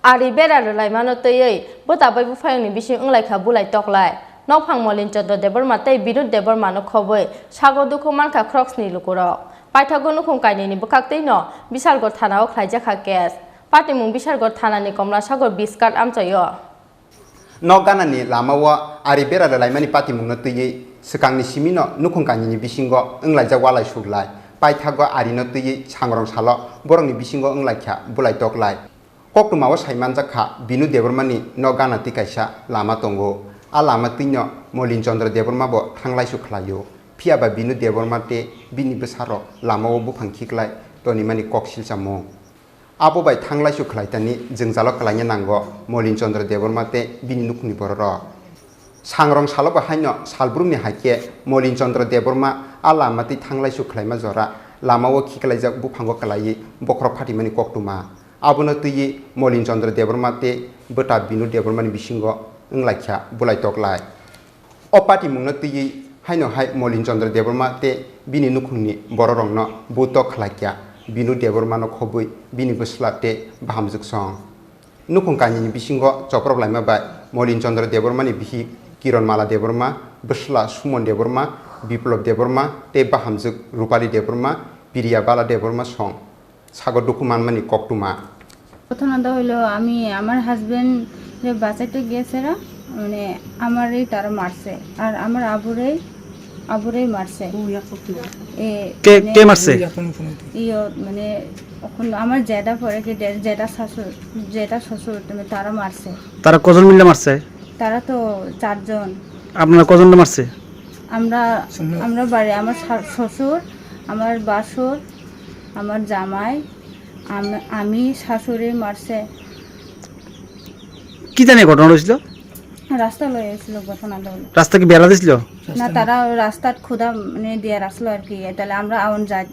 Ari bera rwlaimano twiwi bwta bai buphayungni bising wnglaikha bulai toklai. Nokphang Molin Chandra Debbarma tei Binod Debbarmano khobwi sago dukhu mankha khoroksni lukurok. Paithago nukhung kainwini bwkhaktwino Bishalgarh thanao khlaijakha case. Patimung Bishalgarh thanani Komlasagor Biskat amchaio. Nok ganani lamao ari bera rwlaimani patimungno twiwi swkangni simino nukhung kainwini bisingo wnglaijak walai suglai. Paithago arino twiwi sangrong salo borokni bisingo wnglaikha bulai toklai. Koktwmao sai manjak kha, Binu Debbarmani nok gana twi kaisa lama tongo. A lama twino Molin Chandra Debbarma bo thanglaisu khlaio. Phiya ba Binu Debbarma tei bini bwsarok lamao buphang khiklai tonimani kok silchamung. Abo bai thanglaisu khlaitani jwngjalo kwlaina nango Molin Chandra Debbarma tei bini nukhungni bororok. Sangrong salo bo haino salbrumni hai khe Molin Chandra Debbarma a lama twi thanglaisu khlaima jora lamao khiklaijak buphango kwlaiwi bokhorok phatimani koktwma. Abono twiwi Molin Chandra Debbarma tei bwta Binu Debbarmani bisingo wnglaikha bulai toklai. O patimungno twiwi haino hai Molin Chandra Debbarma tei bini nukhungni bororokno butok khlaikha Binu Debbarmano khobwi bini bwsla tei bahamjwksong. Nukhung kainwini bisingo choprok laima bai Molin Chandra Debbarmani bihik Kiron Mala Debbarma, bwsla Sumon Debbarma, Biplop Debbarma tei bahamjwk Rupali Debbarma, Piriya Bala Debbarma song sago dukhu manmani koktwma. ঘটনাটা হইলো আমি আমার হাজবেন্ডরে বাঁচাইতে গিয়েছিলাম, মানে আমারই তারা মারছে আর আমার আবুরেই আবুরেই মারছে। এ, কে, মানে কে মারছে? ইয়ো, মানে এখন আমার জেঠা পড়ে কি জে-, জেঠা শাশুড়, জেঠা শ্বশুর, তুমি তারা মারছে। তারা কজন মিলে মারছে? তারা তো চারজন। আপনারা কজনরে মারছে? আমরা, আমরা বাড়ি, আমার শা-, শ্বশুর, আমার বাসুর, আমার জামাই, আম-, আমি, শাশুড়ি মারছে। কি জানি ঘটনা হয়েছিল? রাস্তা লয়ে এসেছিল ঘটনা হলো। রাস্তা কি বেড়া দিছিল? না, তারা রাস্তাত খুদা মানে দিয়ে রাখলো আর কি। তাহলে আমরা এখন যাই-,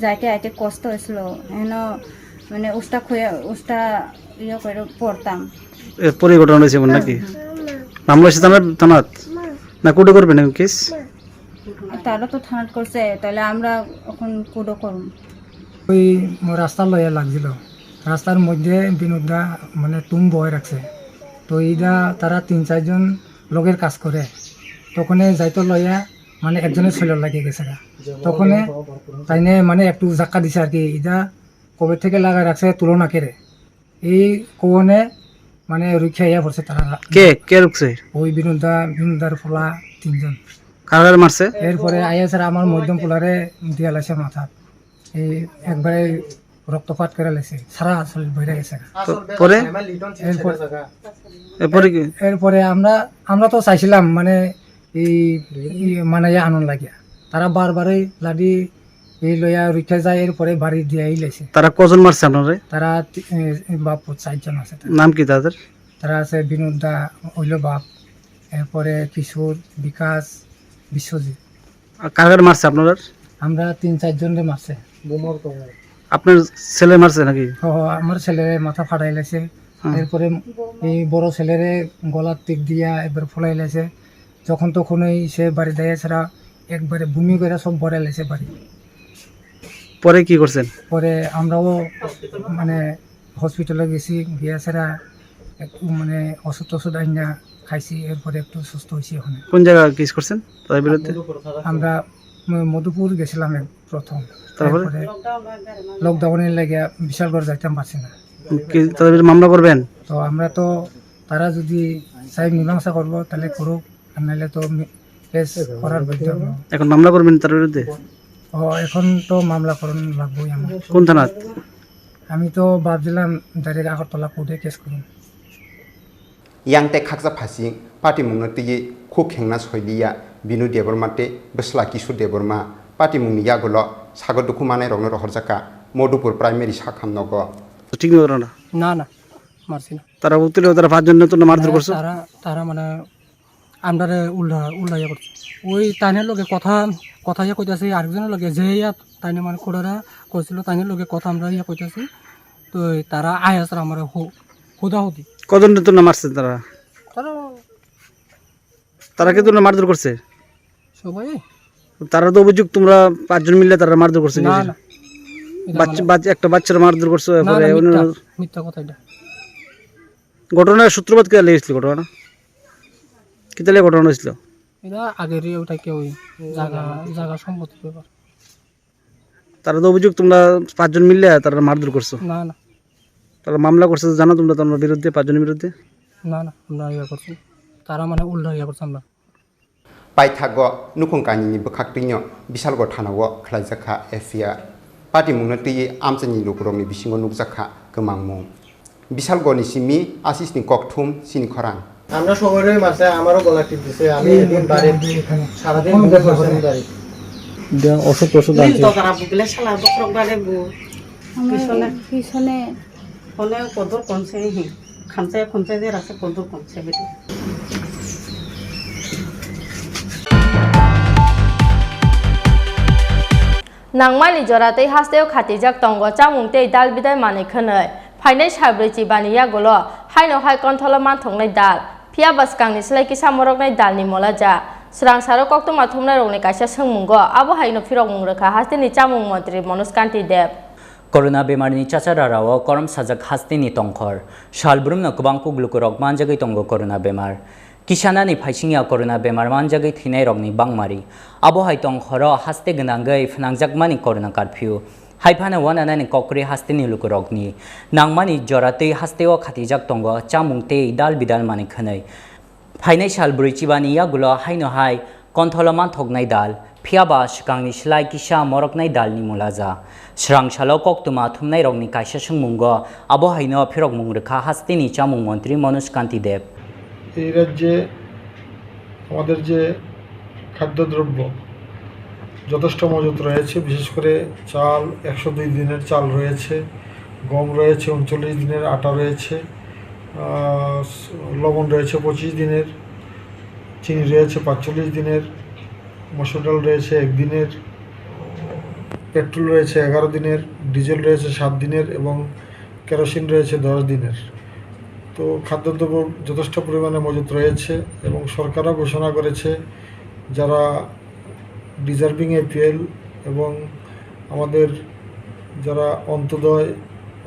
যাইতে আইতে কষ্ট হয়েছিল। এন মানে উষ্টা খুঁয়ে, উষ্টা ইয়ে করে পড়তাম। এরপরে ঘটনা হয়েছে এমন নাকি? হুম, হুম। মামলা হয়েছে থানার, থানাত? না, কোর্টে করবেন এখন কেস? তারা তো থানাত করছে, তাহলে আমরা এখন কোর্টও করুন। ওই রাস্তার লগে লাগছিল, রাস্তার মধ্যে বিনোদদা মানে তুম বয়ে রাখছে। তো এইটা তারা তিন চারজন লোকের কাজ করে, তখনে যাইতো লইয়া মানে একজনের শরীর লাগিয়ে গেছে গা। তখনে তাইনে মানে একটু ধাক্কা দিছে আর কি, এটা কবে থেকে লাগায় রাখছে তুলো না কেড়ে। এই কোনে মানে রুখে আইয়া পড়ছে তারা। কে, কে রুখছে? ওই বিনোদা, বিনোদার ফোলা তিনজন। কারাগারে মারছে? এরপরে আইয়া স্যার আমার মধ্যম পোলারে দিয়া লাইছে মাথা। এই একবারে রক্তপাত করে লাইছে, সারা শরীর বইরে গেছে। তো পরে? এরপর-, এরপরে কি? এরপরে আমরা, আমরা তো চাইছিলাম মানে এই, এই মানে ইয়ে আনন্দ লাগিয়া। তারা বারবারই লাঠি এই লইয়া রুখে যায়, এরপরে বাড়ি দিয়ে এই লাইছে। তারা কজন মারছে আপনারে? তারা তি-, এ, এ, বাপ চারজন আছে তারা। নাম কি তাদের? তারা আছে বিনোদ দা, হইল বাপ, এরপরে কিশোর, বিকাশ, বিশ্বজিৎ। আর কার কার মারছে আপনার? আমরা তিন চারজনরে মারছে। আপনার ছেলে মারছে নাকি? হ, হ, আমার ছেলে মাথা ফাটাই লাইছে। হ্যাঁ। এরপরে এই বড় ছেলেরে গলার টিপ দিয়া একবার ফুলাই লাইছে। যখন তখনই সে বাড়ি দেয় ছাড়া একবারে বমি করে সব ভরে লাইছে বাড়ি। পরে কি করছেন? পরে আমরাও মানে হসপিটালে গেছি, গিয়া ছাড়া একটু মানে ওষুধ টষুধ আইনা খাইছি, এরপরে একটু সুস্থ হয়েছি ওখানে। কোন জায়গা কেস করছেন তাদের বিরুদ্ধে? আমরা ম-, মধুপুর গেছিলাম এক প্রথম। তারপরে? এরপরে লকডাউনের লেগে বিশালগড় যাইতাম পারছি না। কি, তাদের বিরুদ্ধে মামলা করবেন? তো আমরা তো, তারা যদি চাই মীমাংসা করবো, তাহলে করুক, আর নাহলে তো মি-, কেস করার বাধ্য হবো। এখন মামলা করবেন তার বিরুদ্ধে? ও, এখন তো মামলা করানো লাগবোই আমার। কোন থানাত? আমি তো ভাবছিলাম ডাইরেক্ট আগরতলা কোর্টে কেস করুন। Yang tei khaksa phasing patimungno twiwi khuk khengna soiliya Binu Debbarma tei bwsla Kishore Debbarma patimungni yagulo sago dukhu manairokno rohorjakha Modupur Primary sakham nogo. ঠিক মতো না। না, না, মারছি না। তারা উত্তরে তারা পাঁচজন নতুন মারধর হ্যাঁ, করছে? তারা, তারা মানে আমরারে উল্টা, উল্টা ইয়ে করছে। ওই তাইনের লগে কথা, কথা ইয়ে কইতাছে, আরেকজনের লগে যে ইয়া তাইনে মানে কোড়ারা করছিল, তাইনের লগে কথা আমরা ইয়ে কইতাছি। তো তারা আয়াসরা আমার হো-, হুদাহুদি। কজন নতুন মারছে তারা? তারা তারা কি তোমরা মারধর করছে? সবাই? তারা তো অভিযোগ তোমরা পাঁচজন মিলে তারা মারধর করছে না, কিছু? না। এটা বাচ্চা, মানে বাচ্চা, একটা বাচ্চার মারধর করছে, না, পরে না, অন্য মিথ্যা, মিথ্যা কথা এটা। ঘটনার সূত্রপাত কিতা লেগেছিল ঘটনা? কিতা লেগে ঘটনা হয়েছিল? এটা আগেরই ওটা কেউই জায়গা, জায়গা সম্পত্তির ব্যাপার। তারা তো অভিযোগ তোমরা পাঁচজন মিলে তারা মারধর করছো। না, না। তারা মামলা করছে, জানো তোমরা, তোমার বিরুদ্ধে, পাঁচজনের বিরুদ্ধে? না, না, আমরা ইয়ে করছি। তারা মানে উল্টা ইয়ে করছে আমরা। Paithago nukhung kainwini bwkhaktwino Bisalgo thanao khlaijak kha F I R. Patimungno twiwi amchaini lukurokni bisingo nukjak kha kwmangmung. Bisalgoni simi Asisni kokthum chini khorang. আমরা সবাই মাসে আমারও গলা টিপ দিছে, আমি একদিন বাড়ি সারাদিন ঘুম করছি আমি বাড়ি। অসুখ টসুখ দিন আছে। তো তারা বুকলে শালা বকরক বারে বু। আমার পিছনে। পিছনে। Hone kodur konse hi, khamchai khumchai de rasa kodur konse bidi. Nangmani jora tei hasteo khatijak tongo chamung tei dal bidal manwi khwnwi. Phainai sal brwi chibani yagulo haino hai kontholo manthoknai dal, phiya ba swkangni slai kisa moroknai dalni mola ja. Swrangsaro koktwma thumnairokni kaisa swngmungo abo haino phirokmung rwkha hasteni chamung montri Manoj Kanti Deb. Corona bemarni chachararao korom sajak hasteni tongkhor. Salbrumno kwbang kuk lukurok manjagwi tongo corona bemar. Kisanani phaisingya corona bemar manjagwi thwinairokni bangmari. Abo hai tongkhoro haste gwnangwi phnangjakmani corona curfew. Hai phano wananani kokri hasteni lukurokni nangmani jora tei hasteo khatijak tongo chamung tei dal bidal manwi khwnwi. Phainai sal brwi chibani yagulo haino hai kontholo manthoknai dal, phiya ba swkangni slai kisa moroknai dalni mulaja. Swrangsalo koktwma thumnairokni kaisa swngmungo abo haino phirokmung rwkha hasteni chamung montri Manoj Kanti Deb. এই রাজ্যে আমাদের যে খাদ্যদ্রব্য যথেষ্ট মজুত রয়েছে, বিশেষ করে চাল, একশো দুই দিনের চাল রয়েছে, গম রয়েছে, ঊনচল্লিশ দিনের আটা রয়েছে, আহ, লবণ রয়েছে পঁচিশ দিনের, চিনি রয়েছে পাঁচচল্লিশ দিনের, মসুর ডাল রয়েছে এক দিনের, পেট্রোল রয়েছে এগারো দিনের, ডিজেল রয়েছে সাত দিনের এবং কেরোসিন রয়েছে দশ দিনের। তো খাদ্যদ্রব্য যথেষ্ট পরিমাণে মজুত রয়েছে এবং সরকারও ঘোষণা করেছে যারা ডিজার্ভিং এপিএল এবং আমাদের যারা অন্তোদয়,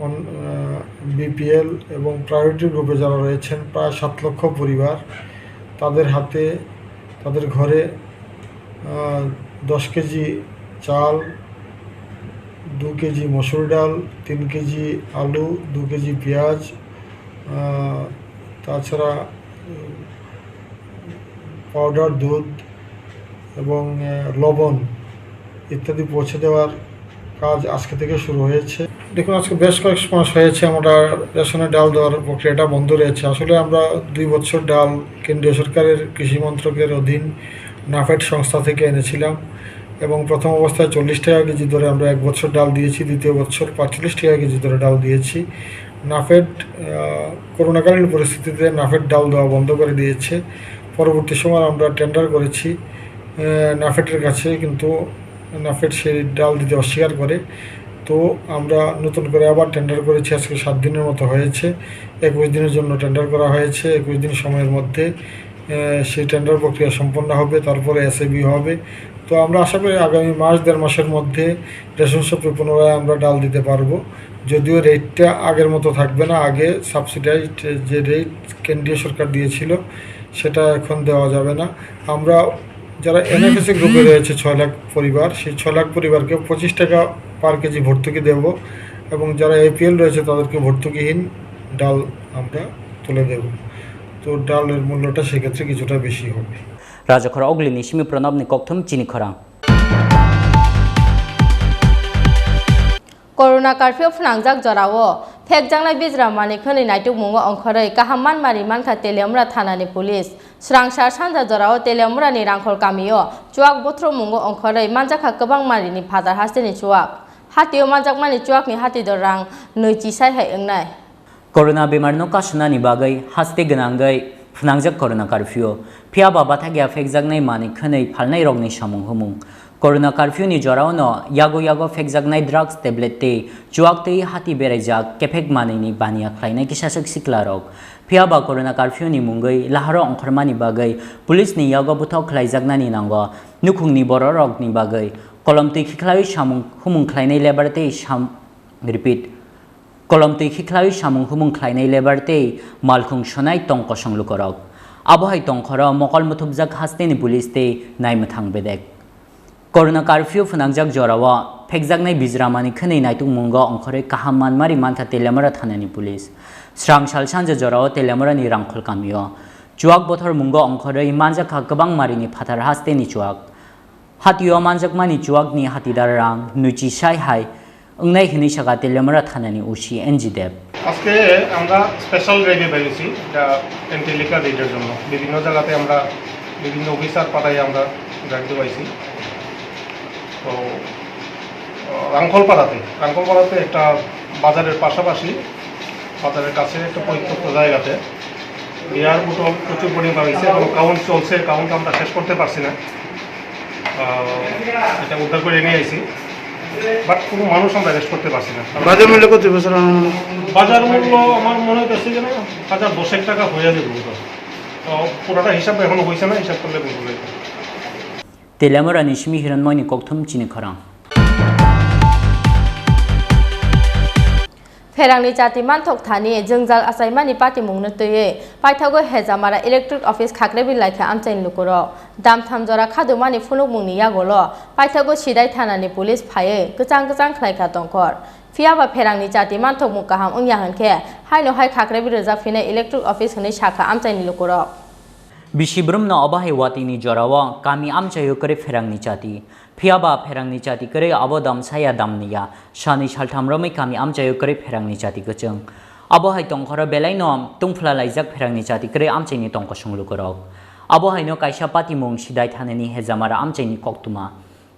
অন-, আহ, বিপিএল এবং প্রায়োরিটি গ্রুপে যারা রয়েছেন প্রায় সাত লক্ষ পরিবার, তাদের হাতে, তাদের ঘরে, আহ, দশ কেজি চাল, দু কেজি মসুর ডাল, তিন কেজি আলু, দু কেজি পেঁয়াজ, আহ, তাছাড়া, উম, পাউডার দুধ এবং, আহ, লবণ ইত্যাদি পৌঁছে দেওয়ার কাজ আজকে থেকে শুরু হয়েছে। দেখুন, আজকে বেশ কয়েক মাস হয়েছে আমরা রেশনে ডাল দেওয়ার প্রক্রিয়াটা বন্ধ রয়েছে। আসলে আমরা দুই বছর ডাল কেন্দ্রীয় সরকারের কৃষি মন্ত্রকের অধীন নাফেড সংস্থা থেকে এনেছিলাম এবং প্রথম অবস্থায় চল্লিশ টাকা কেজি দরে আমরা এক বছর ডাল দিয়েছি, দ্বিতীয় বছর পাঁচচল্লিশ টাকা কেজি দরে ডাল দিয়েছি। নাফেড, আহ, করোনাকালীন পরিস্থিতিতে নাফেড ডাল দেওয়া বন্ধ করে দিয়েছে। পরবর্তী সময় আমরা টেন্ডার করেছি, আহ, নাফেডের কাছে, কিন্তু নাফেড সেই ডাল দিতে অস্বীকার করে। তো আমরা নতুন করে আবার টেন্ডার করেছি, আজকে সাত দিনের মতো হয়েছে। একুশ দিনের জন্য টেন্ডার করা হয়েছে, একুশ দিন সময়ের মধ্যে, আহ, সেই টেন্ডার প্রক্রিয়া সম্পন্ন হবে, তারপরে এসএবি হবে। তো আমরা আশা করি আগামী মাস, দেড় মাসের মধ্যে রেশন শপে পুনরায় আমরা ডাল দিতে পারবো। যদিও রেটটা আগের মতো থাকবে না, আগে সাবসিডাইজড যে রেট কেন্দ্রীয় সরকার দিয়েছিল, সেটা এখন দেওয়া যাবে না। আমরা যারা এনএফএসএ গ্রুপে রয়েছে ছয় লাখ পরিবার, সেই ছয় লাখ পরিবারকে পঁচিশ টাকা পার কেজি ভর্তুকি দেব এবং যারা এপিএল রয়েছে তাদেরকে ভর্তুকিহীন ডাল আমরা তুলে দেব। তো ডালের মূল্যটা সেক্ষেত্রে কিছুটা বেশি হবে। Rajakhor Oglini simi Pranabni kokthum chini khorang. Corona curfew phnangjak jorao phekjaknai bijra manwi khwnwi naitukmungo ongkhorwi kaham manmari mankha Teliamura thanani police. Swrangsar sanja jorao Teliamurani Rangkhol kamio chuak buthrukmungo ongkhorwi manjakha kwbang marini phatar hasteni chuak. Hatio manjakmani chuakni hati dor rang nwi chisai hai wngnai. Corona bemarno kasunani bagwi haste gwnangwi phnangjak corona curfew. Phiya ba bathakya phekjaknai manwi khwnwi phalnairokni samung humung. Corona curfew ni jorao no yago yago phekjaknai drugs tablet tei chuak tei hati beraijak kephek manwi ni baniya khlainai kisaswk siklarok. Phiya ba corona curfew ni mungwi laharo ongkhormani bagwi police ni yago buthok khlaijaknani nango nukhungni bororokni bagwi kolom twi khiklaiwi samung humung khlainai lebar tei sam-, repeat. Kolom twi khikhlaiwi samung humung khlainai lebar tei malkhung sonai tong kosong lukorok. Abo hai tongkhoro mokol muthubjak hasteni police tei naimwthang bedek. Corona curfew phwnangjak jorao phekjaknai bijramani khwnwi naitukmungo ongkhorwi kaham manmari mankha Teliamura thanani police. Srang sal sanja jorao Teliamurani Rangkhol kamio chuak bothor mungo ongkhorwi manjakha kwbang marini phatar hasteni chuak. Hatio manjakmani chuakni hatidar rang nwichi sai hai wngnai hwnwi sakha Teliamura thanani O C N G Deb. আজকে আমরা স্পেশাল ড্রাইভে বেরিয়েছি, এটা anti liquor রেইডের জন্য। বিভিন্ন জায়গাতে আমরা, বিভিন্ন অফিসার পাঠাই আমরা ড্রাইভ দেওয়াইছি। তো আহ, রাংখলপাড়াতে, রাংখলপাড়াতে একটা বাজারের পাশাপাশি, বাজারের কাছে একটা পরিত্যক্ত জায়গাতে বিয়ার বোতল প্রচুর পরিমাণ পাওয়া গেছে, এখন কাউন্ট চলছে, কাউন্ট আমরা শেষ করতে পারছি না। আহ, এটা উদ্ধার করে নিয়ে আইছি, বাট কোনো মানুষ আমরা অ্যারেস্ট করতে পারছি না। বাজার মূল্য কত বছর আনুমানিক? বাজার মূল্য আমার মনে হইতেছে যে না, হাজার দশেক টাকা হয়ে যাবে বোধহয়। তো পুরোটা হিসাব এখনো হয়েছে না, হিসাব করলে বুঝবো। Teliamurani simi Hiranmoini kokthum chini khorang. Pherangni chati manthok thani jwngjal achaimani patimungno twiwi paithago Hejamara Electric Office khakrebi laikha amchaini lukurok. Damtham jora khadumani phunukmungni yagulo paithago Sidai thanani police phaiwi kwchang kwchang khlaikha tongkhor. Phiyaba pherangni chati manthokmung kaham wngya hwnkhe haino hai khakrebi rwjak phinai Electric Office hwnwi sakha amchaini lukurok. Bisi brumno obo hai watini jorao kami amchaio kwrwi pherangni chati. Phiyaba pherangni chati kwrwi abo damsaya damniya, sani saltham romwi kami amchaio kwrwi pherangni chati kwchwng. Abo hai tongkhoro belaino tungphla laijak pherangni chati kwrwi amchaini tongkosong lukurok. Abo haino kaisa patimung Sidai thanani Hejamara amchaini koktwma.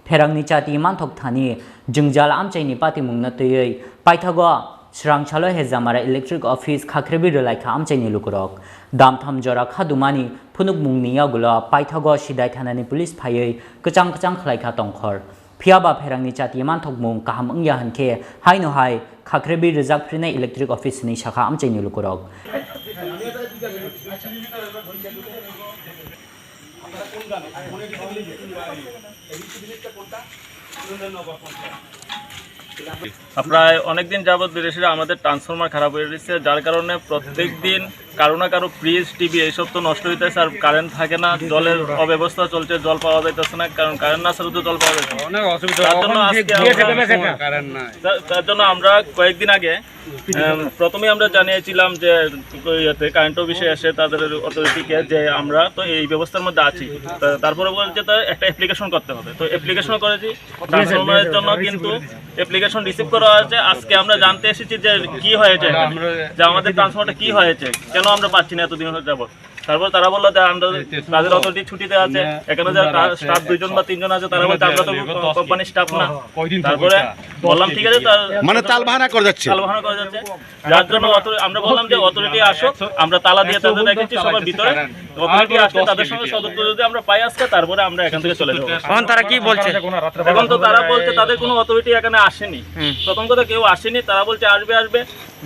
Pherangni chati manthok thani jwngjal amchaini patimungno twiwi paithago Srangsalo Hejamara Electric Office khakrebi rwlaikha amchaini lukurok. Damtham jora khadumani phunukmungni yagulo paithago Sidai thanani police phaiwi kwchang kwchang khlaikha tongkhor. Phiyaba pherangni chati manthokmung kaham wngya hwnkhe haino hai khakrebi rwjak phrinai Electric Office hwnwi sakha amchaini lukurok. প্রায় অনেক দিন যাবত বিদেশিরা আমাদের ট্রান্সফরমার খারাপ হয়ে গেছে, যার কারণে প্রত্যেক দিন কারো না কারো ফ্রিজ, টিভি এইসব তো নষ্ট হইতেছে, আর কারেন্ট থাকে না, জলের অব্যবস্থা চলছে, জল পাওয়া যাইতেছে না, কারণ কারেন্ট না ছাড়া তো জল পাওয়া যাচ্ছে না। অনেক অসুবিধা। তার জন্য আজকে আমরা, কারেন্ট নাই। তার, তার জন্য আমরা কয়েকদিন আগে, এম, প্রথমে আমরা জানিয়েছিলাম যে ইয়েতে কারেন্ট অফিসে এসে তাদের অথরিটিকে যে আমরা তো এই ব্যবস্থার মধ্যে আছি। তা-, তারপরে বলছে তো একটা অ্যাপ্লিকেশন করতে হবে, তো অ্যাপ্লিকেশন করেছি ট্রান্সফরমারের জন্য, কিন্তু অ্যাপ্লিকেশন রিসিভ করা হয়েছে। আজকে আমরা জানতে এসেছি যে কি হয়েছে এখানে, যে আমাদের ট্রান্সফরমারটা কি হয়েছে, কেন আমরা পাচ্ছি না এতদিন যাবত। তারপর তারা বললো যে আমরা, তাদের অথরিটি ছুটিতে আছে, এখানে যে তার স্টাফ দুইজন বা তিনজন আছে, তারা বলছে আমরা তো কোম্পানির স্টাফ না। তারপরে বললাম ঠিক আছে, তার মানে তালবাহানা করে যাচ্ছে। তালবাহানা করে যাচ্ছে, যার জন্য অথরি-, আমরা বললাম যে অথরিটি আসো, আমরা তালা দিয়ে তাদের রেখেছি সবার ভিতরে। অথরিটি আসলে তাদের সঙ্গে সদুত্তর যদি আমরা পাই আজকে, তারপরে আমরা এখান থেকে চলে যাবো। এখন তারা কি বলছে? এখন তো তারা বলছে তাদের কোনো অথরিটি এখানে আসেনি। হুম। প্রথম কথা কেউ আসেনি, তারা বলছে আসবে, আসবে।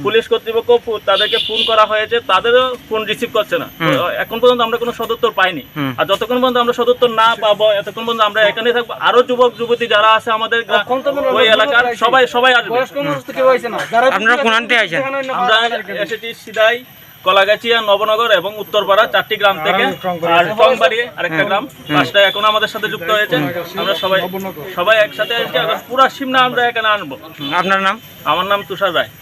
পুলিশ কর্তৃপক্ষ ফো-, তাদেরকে ফোন করা হয়েছে, তাদেরও ফোন রিসিভ করছে না। হুম। তো, এখন পর্যন্ত আমরা কোনো সদুত্তর পাইনি। হুম। আর যতক্ষণ পর্যন্ত আমরা সদুত্তর না পাবো, এতক্ষণ পর্যন্ত আমরা এখানেই থাকবো। আরো যুবক যুবতী যারা আছে আমাদের গ্রা-, ওই এলাকার সবাই, সবাই আসবে। বয়স্ক মানুষ তো কেউ আইছে না। যারা আপনারা কোন আনতে আইছেন? আমরা এসেছি সিদাই, কলাগাছিয়া, নবনগর এবং উত্তরপাড়া চারটি গ্রাম থেকে, আর টংবাড়ি আরেকটা গ্রাম, পাঁচটা এখন আমাদের সাথে যুক্ত হয়েছে। আমরা সবাই, সবাই একসাথে এসেছি। এখন পুরা সিমনা আমরা এখানে আনবো। হুম, আপনার নাম? আমার নাম তুষার রায়।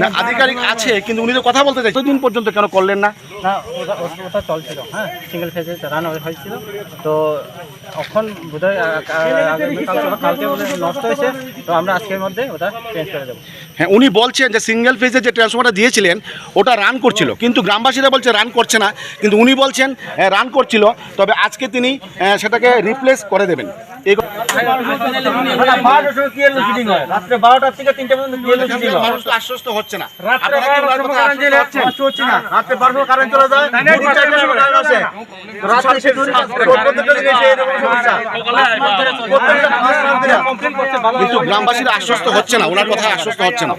না, আধিকারিক আছে, কিন্তু উনি তো কথা বলতে চাইছেন। এতদিন পর্যন্ত কেন করলেন না? না, ওটা, ওটা, ওটা চলছিল, হ্যাঁ, সিঙ্গেল ফেজে রান হয়েছিল। তো এখন বোধহয়, আ, আ, আগামীকাল বা কালকে বোধহয় নষ্ট হয়েছে, তো আমরা আজকের মধ্যে ওটা চেঞ্জ করে দেবো। হ্যাঁ, উনি বলছেন যে সিঙ্গেল ফেজে যে ট্রান্সফরমারটা দিয়েছিলেন, ওটা রান করছিল, কিন্তু গ্রামবাসীরা বলছে রান করছে না, কিন্তু উনি বলছেন, হ্যাঁ, রান করছিল, তবে আজকে তিনি, হ্যাঁ, সেটাকে রিপ্লেস করে দেবেন। এই ক- রাত্রে বারোটার সময় কি এলো শুটিং হয়? রাত্রে বারোটার থেকে তিনটা পর্যন্ত কি এলো শুটিং হয়? মানুষ তো আশ্বস্ত হচ্ছে না। রাত্রে আপনারা কি বারোটার ওনার সময় কথা কারেন্ট চলে আশ্বস্ত যাচ্ছে। হচ্ছেন? আশ্বস্ত হচ্ছে না। রাত্রে বারোটার সময় কারেন্ট চলে যায়, দুই চারটার সময় কারেন্ট আসে। রাত্রে সে দুই, প্রত্যেকটা দিন এসে এরকম কিন্তু গ্রামবাসীরা আশ্বস্ত হচ্ছে না, ওনার কথায় আশ্বস্ত হচ্ছে না।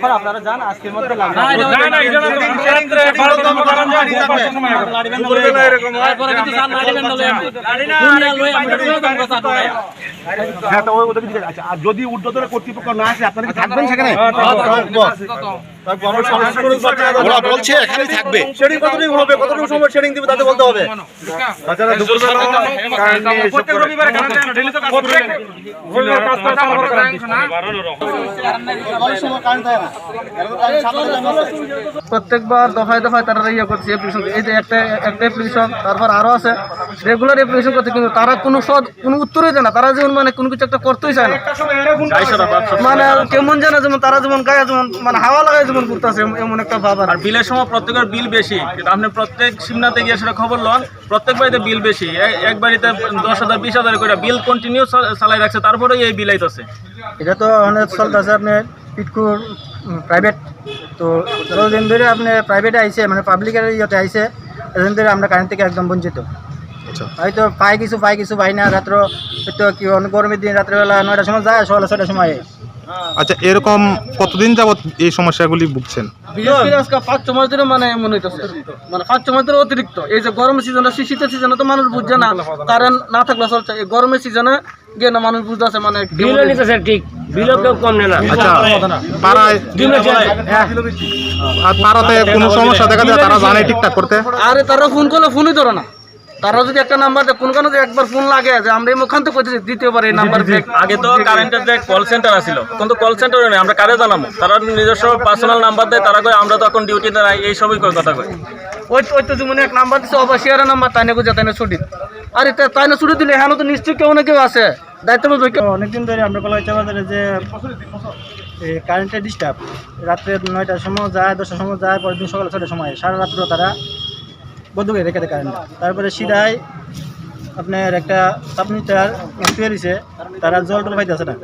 হ্যাঁ, তো ওই ওদের দিকে, আচ্ছা, আর যদি ঊর্ধ্বতন কর্তৃপক্ষ না আসে, আপনারা কি থাকবেন সেখানে? ওরা বলছে এখানেই থাকবে। শেডিং কতটুকু হবে, কতটুকু সময় শেডিং দিবে, তাদের বলতে হবে। তাছাড়া দুপুরবেলা কারেন্ট নেই, এসব প্রত্যেক করে। রবিবার কারেন্ট থাকে না, ডেইলি তো কাজ করে। প্রত্যেকবার দফায় দফায় তারা ইয়ে করছে অ্যাপ্লিকেশন। এই যে একটা, একটা অ্যাপ্লিকেশন, তারপর আরো আছে রেগুলার অ্যাপ্লিকেশন করতে, কিন্তু তারা কোনো সৎ কোনো উত্তরই দেয় না। তারা যেমন মানে কোনো কিছু একটা করতেই চায় না। মানে কেমন যেন, যেমন তারা যেমন গায়ে যেমন মানে হাওয়া লাগায় যেমন ঘুরতেছে, এমন একটা ভাব আর আর কি। বিলের সময় প্রত্যেকের বিল বেশি, কিন্তু আপনি প্রত্যেক সিমনাতে গিয়ে সেটা খবর লন, প্রত্যেক বাড়িতে বিল বেশি। এ-, এক বাড়িতে দশ হাজার, বিশ হাজার করে বিল কন্টিনিউ চালাই রাখছে, তারপরে এই বিল আইতেছে। এটা তো অনেক চলতেছে আপনার পিটকুর, উম, প্রাইভেট। তো যতদিন ধরে আপনি প্রাইভেটে আইছে, মানে পাবলিকের ইয়েতে আইছে, এতদিন ধরে আমরা কারেন্ট থেকে একদম বঞ্চিত। আচ্ছা। হয়তো পাই কিছু, পাই কিছু পাই না। রাত্র হয়তো কি অনেক গরমের দিন রাত্রেবেলা নয়টার সময় যায়, সকালে ছয়টার সময় আয়। আচ্ছা, এরকম কতদিন যাবত এই সমস্যাগুলি ভুগছেন? বিশেষ করে আজকে পাঁচ ছ মাস ধরে মানে এমন হইতেছে, মানে পাঁচ ছ মাস ধরে অতিরিক্ত। এই যে গরমের সিজনে, শীতের সিজনে তো মানুষ বুঝছে না, কারেন্ট না থাকলে চলছে। এই গরমের সিজনে গিয়ে না মানুষ বুঝতেছে মানে বিলও নিতেছে ঠিক, বিলও কেউ কম নেয় না। আচ্ছা, পাড়ায় দুই মাস আগে, হ্যাঁ। আর পাড়াতে কোনো সমস্যা দেখা যায়, তারা জানে ঠিকঠাক করতে? আরে তারা ফোন করলে ফোনই ধরে না। তারা যদি একটা নাম্বার দেয়, কোনো কারণে যদি একবার ফোন লাগে যে আমরা এই মুখান্ত করতেছি, দ্বিতীয়বার এই নাম্বার ব্যাক। আগে তো কারেন্টের যে কল সেন্টার আছিল, এখন তো কল সেন্টারও নেই, আমরা কারে জানাবো? তারা নিজস্ব পার্সোনাল নাম্বার দেয়, তারা কয় আমরা তো এখন ডিউটিতে নাই, এই সবই কয় কথা কয়। ওই তো, ওই তো যেমন এক নাম্বার দিছে, ওভারসিয়ারের নাম্বার, তাই না বুঝে, তাই না ছুটি। আরে তা-, তাই না ছুটি দিলে এখানে তো নিশ্চয়ই কেউ না কেউ আছে, দায়িত্বপ্রাপ্ত কেউ। অনেকদিন ধরে আমরা কলাগাছা বাজারে যে এই কারেন্টের ডিস্টার্ব, রাত্রে নয়টার সময় যায়, দশটার সময় যায়, পরের দিন সকালে ছয়টার সময়, সারা রাত্র তারা বন্ধ করে রেখে দেয় কারেন্ট। তারপরে সিধাই আপনার একটা সাব মিটার তৈরি হয়েছে, তারা জল টল পাইতেছে না।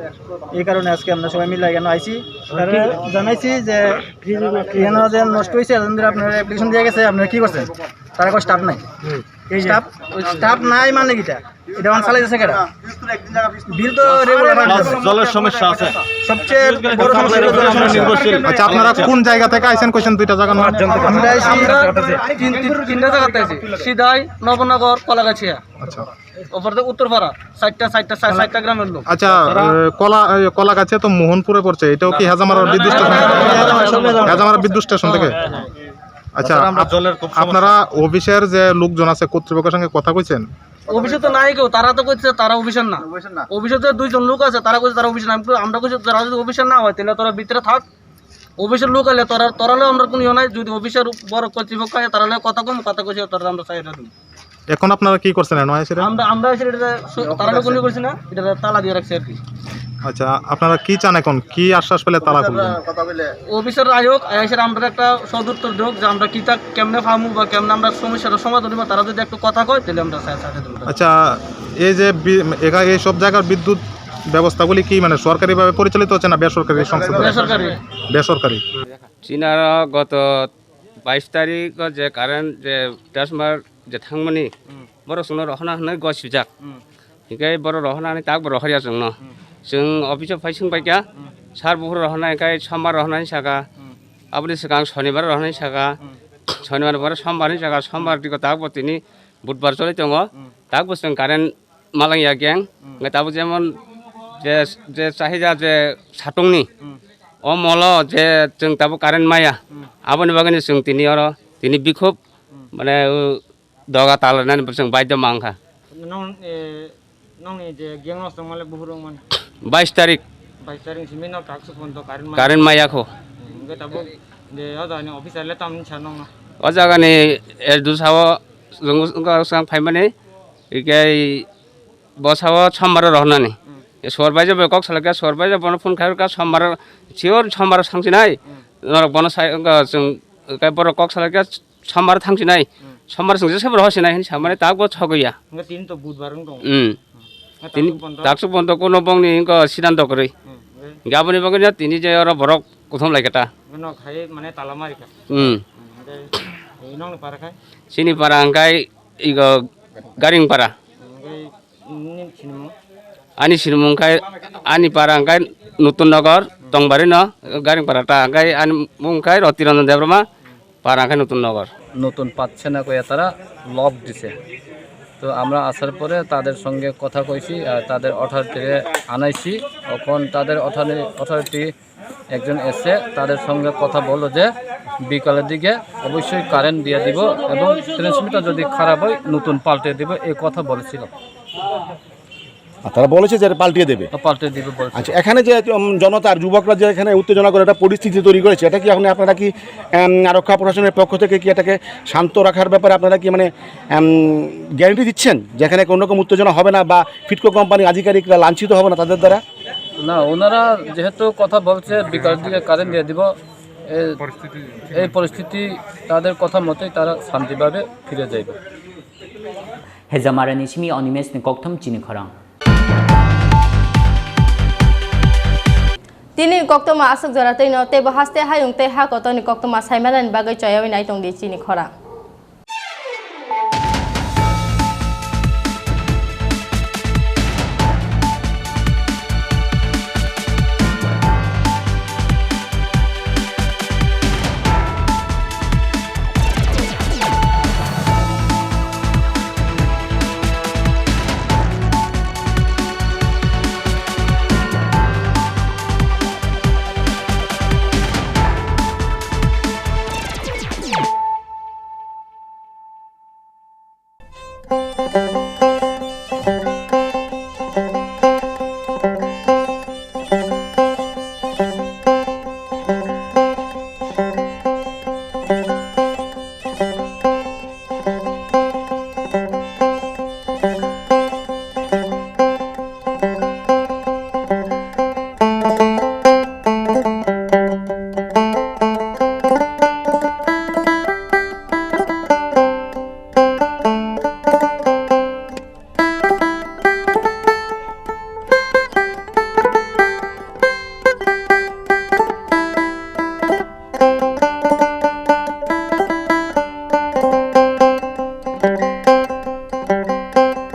এই কারণে আজকে আমরা সবাই মিলে এখানে আইছি। তারা জানাইছি যে এখানে যে নষ্ট হয়েছে, এর জন্য আপনারা অ্যাপ্লিকেশন দিয়ে গেছে, আপনারা কি করছেন? তারা কোনো স্টাফ নাই। স্টাফ, স্টাফ নাই মানে কিটা? এটা অন চালাই যাচ্ছে কেন? বিল তো রেগুলার হয় না। জলের সমস্যা আছে। সবচেয়ে বড় সমস্যা হলো জলের সমস্যা। আচ্ছা, আপনারা কোন জায়গা থেকে আইছেন কইছেন দুইটা জায়গার নাম? আমরা আইছি তিন, তিন, তিনটা জায়গাতে আইছি। সিধাই, নবনগর, কলাগাছিয়া। আচ্ছা। ওপরে উত্তরপাড়া, চারটা, চারটা, চার, চারটা গ্রামের লোক। আচ্ছা, এ, কলা, এ, কলাগাছিয়া তো মোহনপুরে পড়ছে, এটাও কি হেজামারা বিদ্যুৎ স্টেশন? হেজামারা বিদ্যুৎ স্টেশন থেকে? আচ্ছা, আপ-, আপনারা অফিসের যে লোকজন আছে কর্তৃপক্ষের সঙ্গে কথা কইছেন? অফিসে তো নাই কেউ, তারা তো কইছে তারা অফিসের না। অফিসের না। অফিসে যে দুইজন লোক আছে, তারা কইছে তারা অফিসের না। আমি কই, আমরা কইছি তারা যদি অফিসের না হয়, তাহলে তোরা ভিতরে থাক। অফিসের লোক আইলে তোরা, তোরা লগে আমরা কোনো ইয়ে নাই। যদি অফিসের বড় কর্তৃপক্ষ আয়, তারা লগে কথা কম, কথা কইছে, তারা আমরা চাই এটা দিন। এখন আপনারা কি করছেন এখানে এসে? আমরা, আমরা এসে এটা স-, তারা লগে কোনো করছি না, এটা তালা দিয়ে রাখছে আর কি। আচ্ছা, আপনারা কি চান এখন? কি আশ্বাস পেলে তালা খুলবেন? অফিসার আয়োগ এসে আমরা একটা সদুত্তর দেখ যে আমরা কিতা কেমনে ফামু বা কেমনে আমরা সমস্যাটা সমাধান হইব, তারা যদি একটু কথা কয়, তাহলে আমরা সা-, সাথে দেবো। আচ্ছা, এই যে বি-, এখা-, এই সব জায়গার বিদ্যুৎ ব্যবস্থাগুলি কি মানে সরকারিভাবে পরিচালিত হচ্ছে না বেসরকারি সংস্থা? বেসরকারি। বেসরকারি। চীনারা গত বাইশ তারিখ যে কারেন্ট যে ট্রান্সফার যে থাংমনি, হুম। বড় সুন্দর রহনা হনাই গছ সুজাক। হুম। Hinkhe borok rohornani tak bo rohorya chwngno. Hmm. Chwng office o phai swng paikha, Hmm. Sir buphuru rohornai hinkhe sombar rohornani saka, Hmm. Aboni swkang sonibar rohornani saka, Hmm. Sonibar pore sombarni saka, sombar diko tak bo tini budbar choli tongo, Hmm. Tak bo chwng current malangya gang, Hmm. Hinkhe tabuk jemon je, je chahija je satungni, Hmm. O molo je chwng tabuk current maya, Hmm. Aboni bagwino chwng tini oro tini bikhub, Hmm. Mane, o, Doga talanani bwswng baidya mangkha. Nong, eh, nongni je gang o tongmale buphuru wngmani? Bais tarik. Bais tarik simi no tak suphun to current maya. Current maya kho. Hingke tabuk je o jagani officer le tamni sa nongno? O jagani S D O sao jwng wngkha swkang phaimani, hingke bo sao sombar o rohornani. Hmm. Sor bai je bo kok salai kha, sor bai je bono phone khai kha, sombar o, sure sombar o sangsinai. Hmm. Norok bono sai wngkha chwng, khe borok kok salai kha, Sombar thang sinai. Hmm. Sombar chwng jesa borok sinai hin samani tak bo sogwi ya. Hingke tini to budbar wng tongo. Hmm. Hmm. Tini tak subondo. Tak subondo kono bongni wngkha sidanto kwrwi. Hmm. Hingke aboni bagwi no tini je oro borok kuthum lai kha ta. Hingke nok hai mane tala mari kha. Hmm. Hmm, hingke, eh, nokni para khai? Chini para hingke igo Garing para. Hingke Ani sinimung khai, ani para khai Nutun Nogor, Tongbari no, Garing para ta khai ani mung khai Roti Ranjan Debbarma, para khai Nutun Nogor. নতুন পাচ্ছে না কইয়া তারা লক দিছে। তো আমরা আসার পরে তাদের সঙ্গে কথা কইছি, আর তাদের অথরিটিরে আনাইছি। এখন তাদের অথরি-, অথরিটি একজন এসে তাদের সঙ্গে কথা বলল যে বিকালের দিকে অবশ্যই কারেন্ট দিয়ে দিব এবং ট্রান্সমিটার যদি খারাপ হয় নতুন পাল্টে দিব, এই কথা বলেছিল। আর তারা বলেছে যে এটা পাল্টিয়ে দেবে। তো পাল্টে দিবে বলছে। আচ্ছা, এখানে যে, উম, জনতার যুবকরা যে এখানে উত্তেজনা করে একটা পরিস্থিতি তৈরি করেছে, এটা কি এখন আপনারা কি, উম, আরক্ষা প্রশাসনের পক্ষ থেকে কি এটাকে শান্ত রাখার ব্যাপারে আপনারা কি মানে, উম, গ্যারান্টি দিচ্ছেন যে এখানে কোনো রকম উত্তেজনা হবে না বা ফিডকো কোম্পানির আধিকারিকরা লাঞ্ছিত হবে না তাদের দ্বারা? না, ওনারা যেহেতু কথা বলছে বিকালের দিকে কারেন্ট দিয়ে দিব, এ-, এই পরিস্থিতি তাদের কথা মতোই তারা শান্তিভাবে ফিরে যাইবে। Hezamarani simi Animesh ni kokthom chini khorang. Tini koktoma aswk jora twi no teibo haste hayung tei ha kotor ni koktoma saimanani bagwi choyawi nai tong di chini khorang.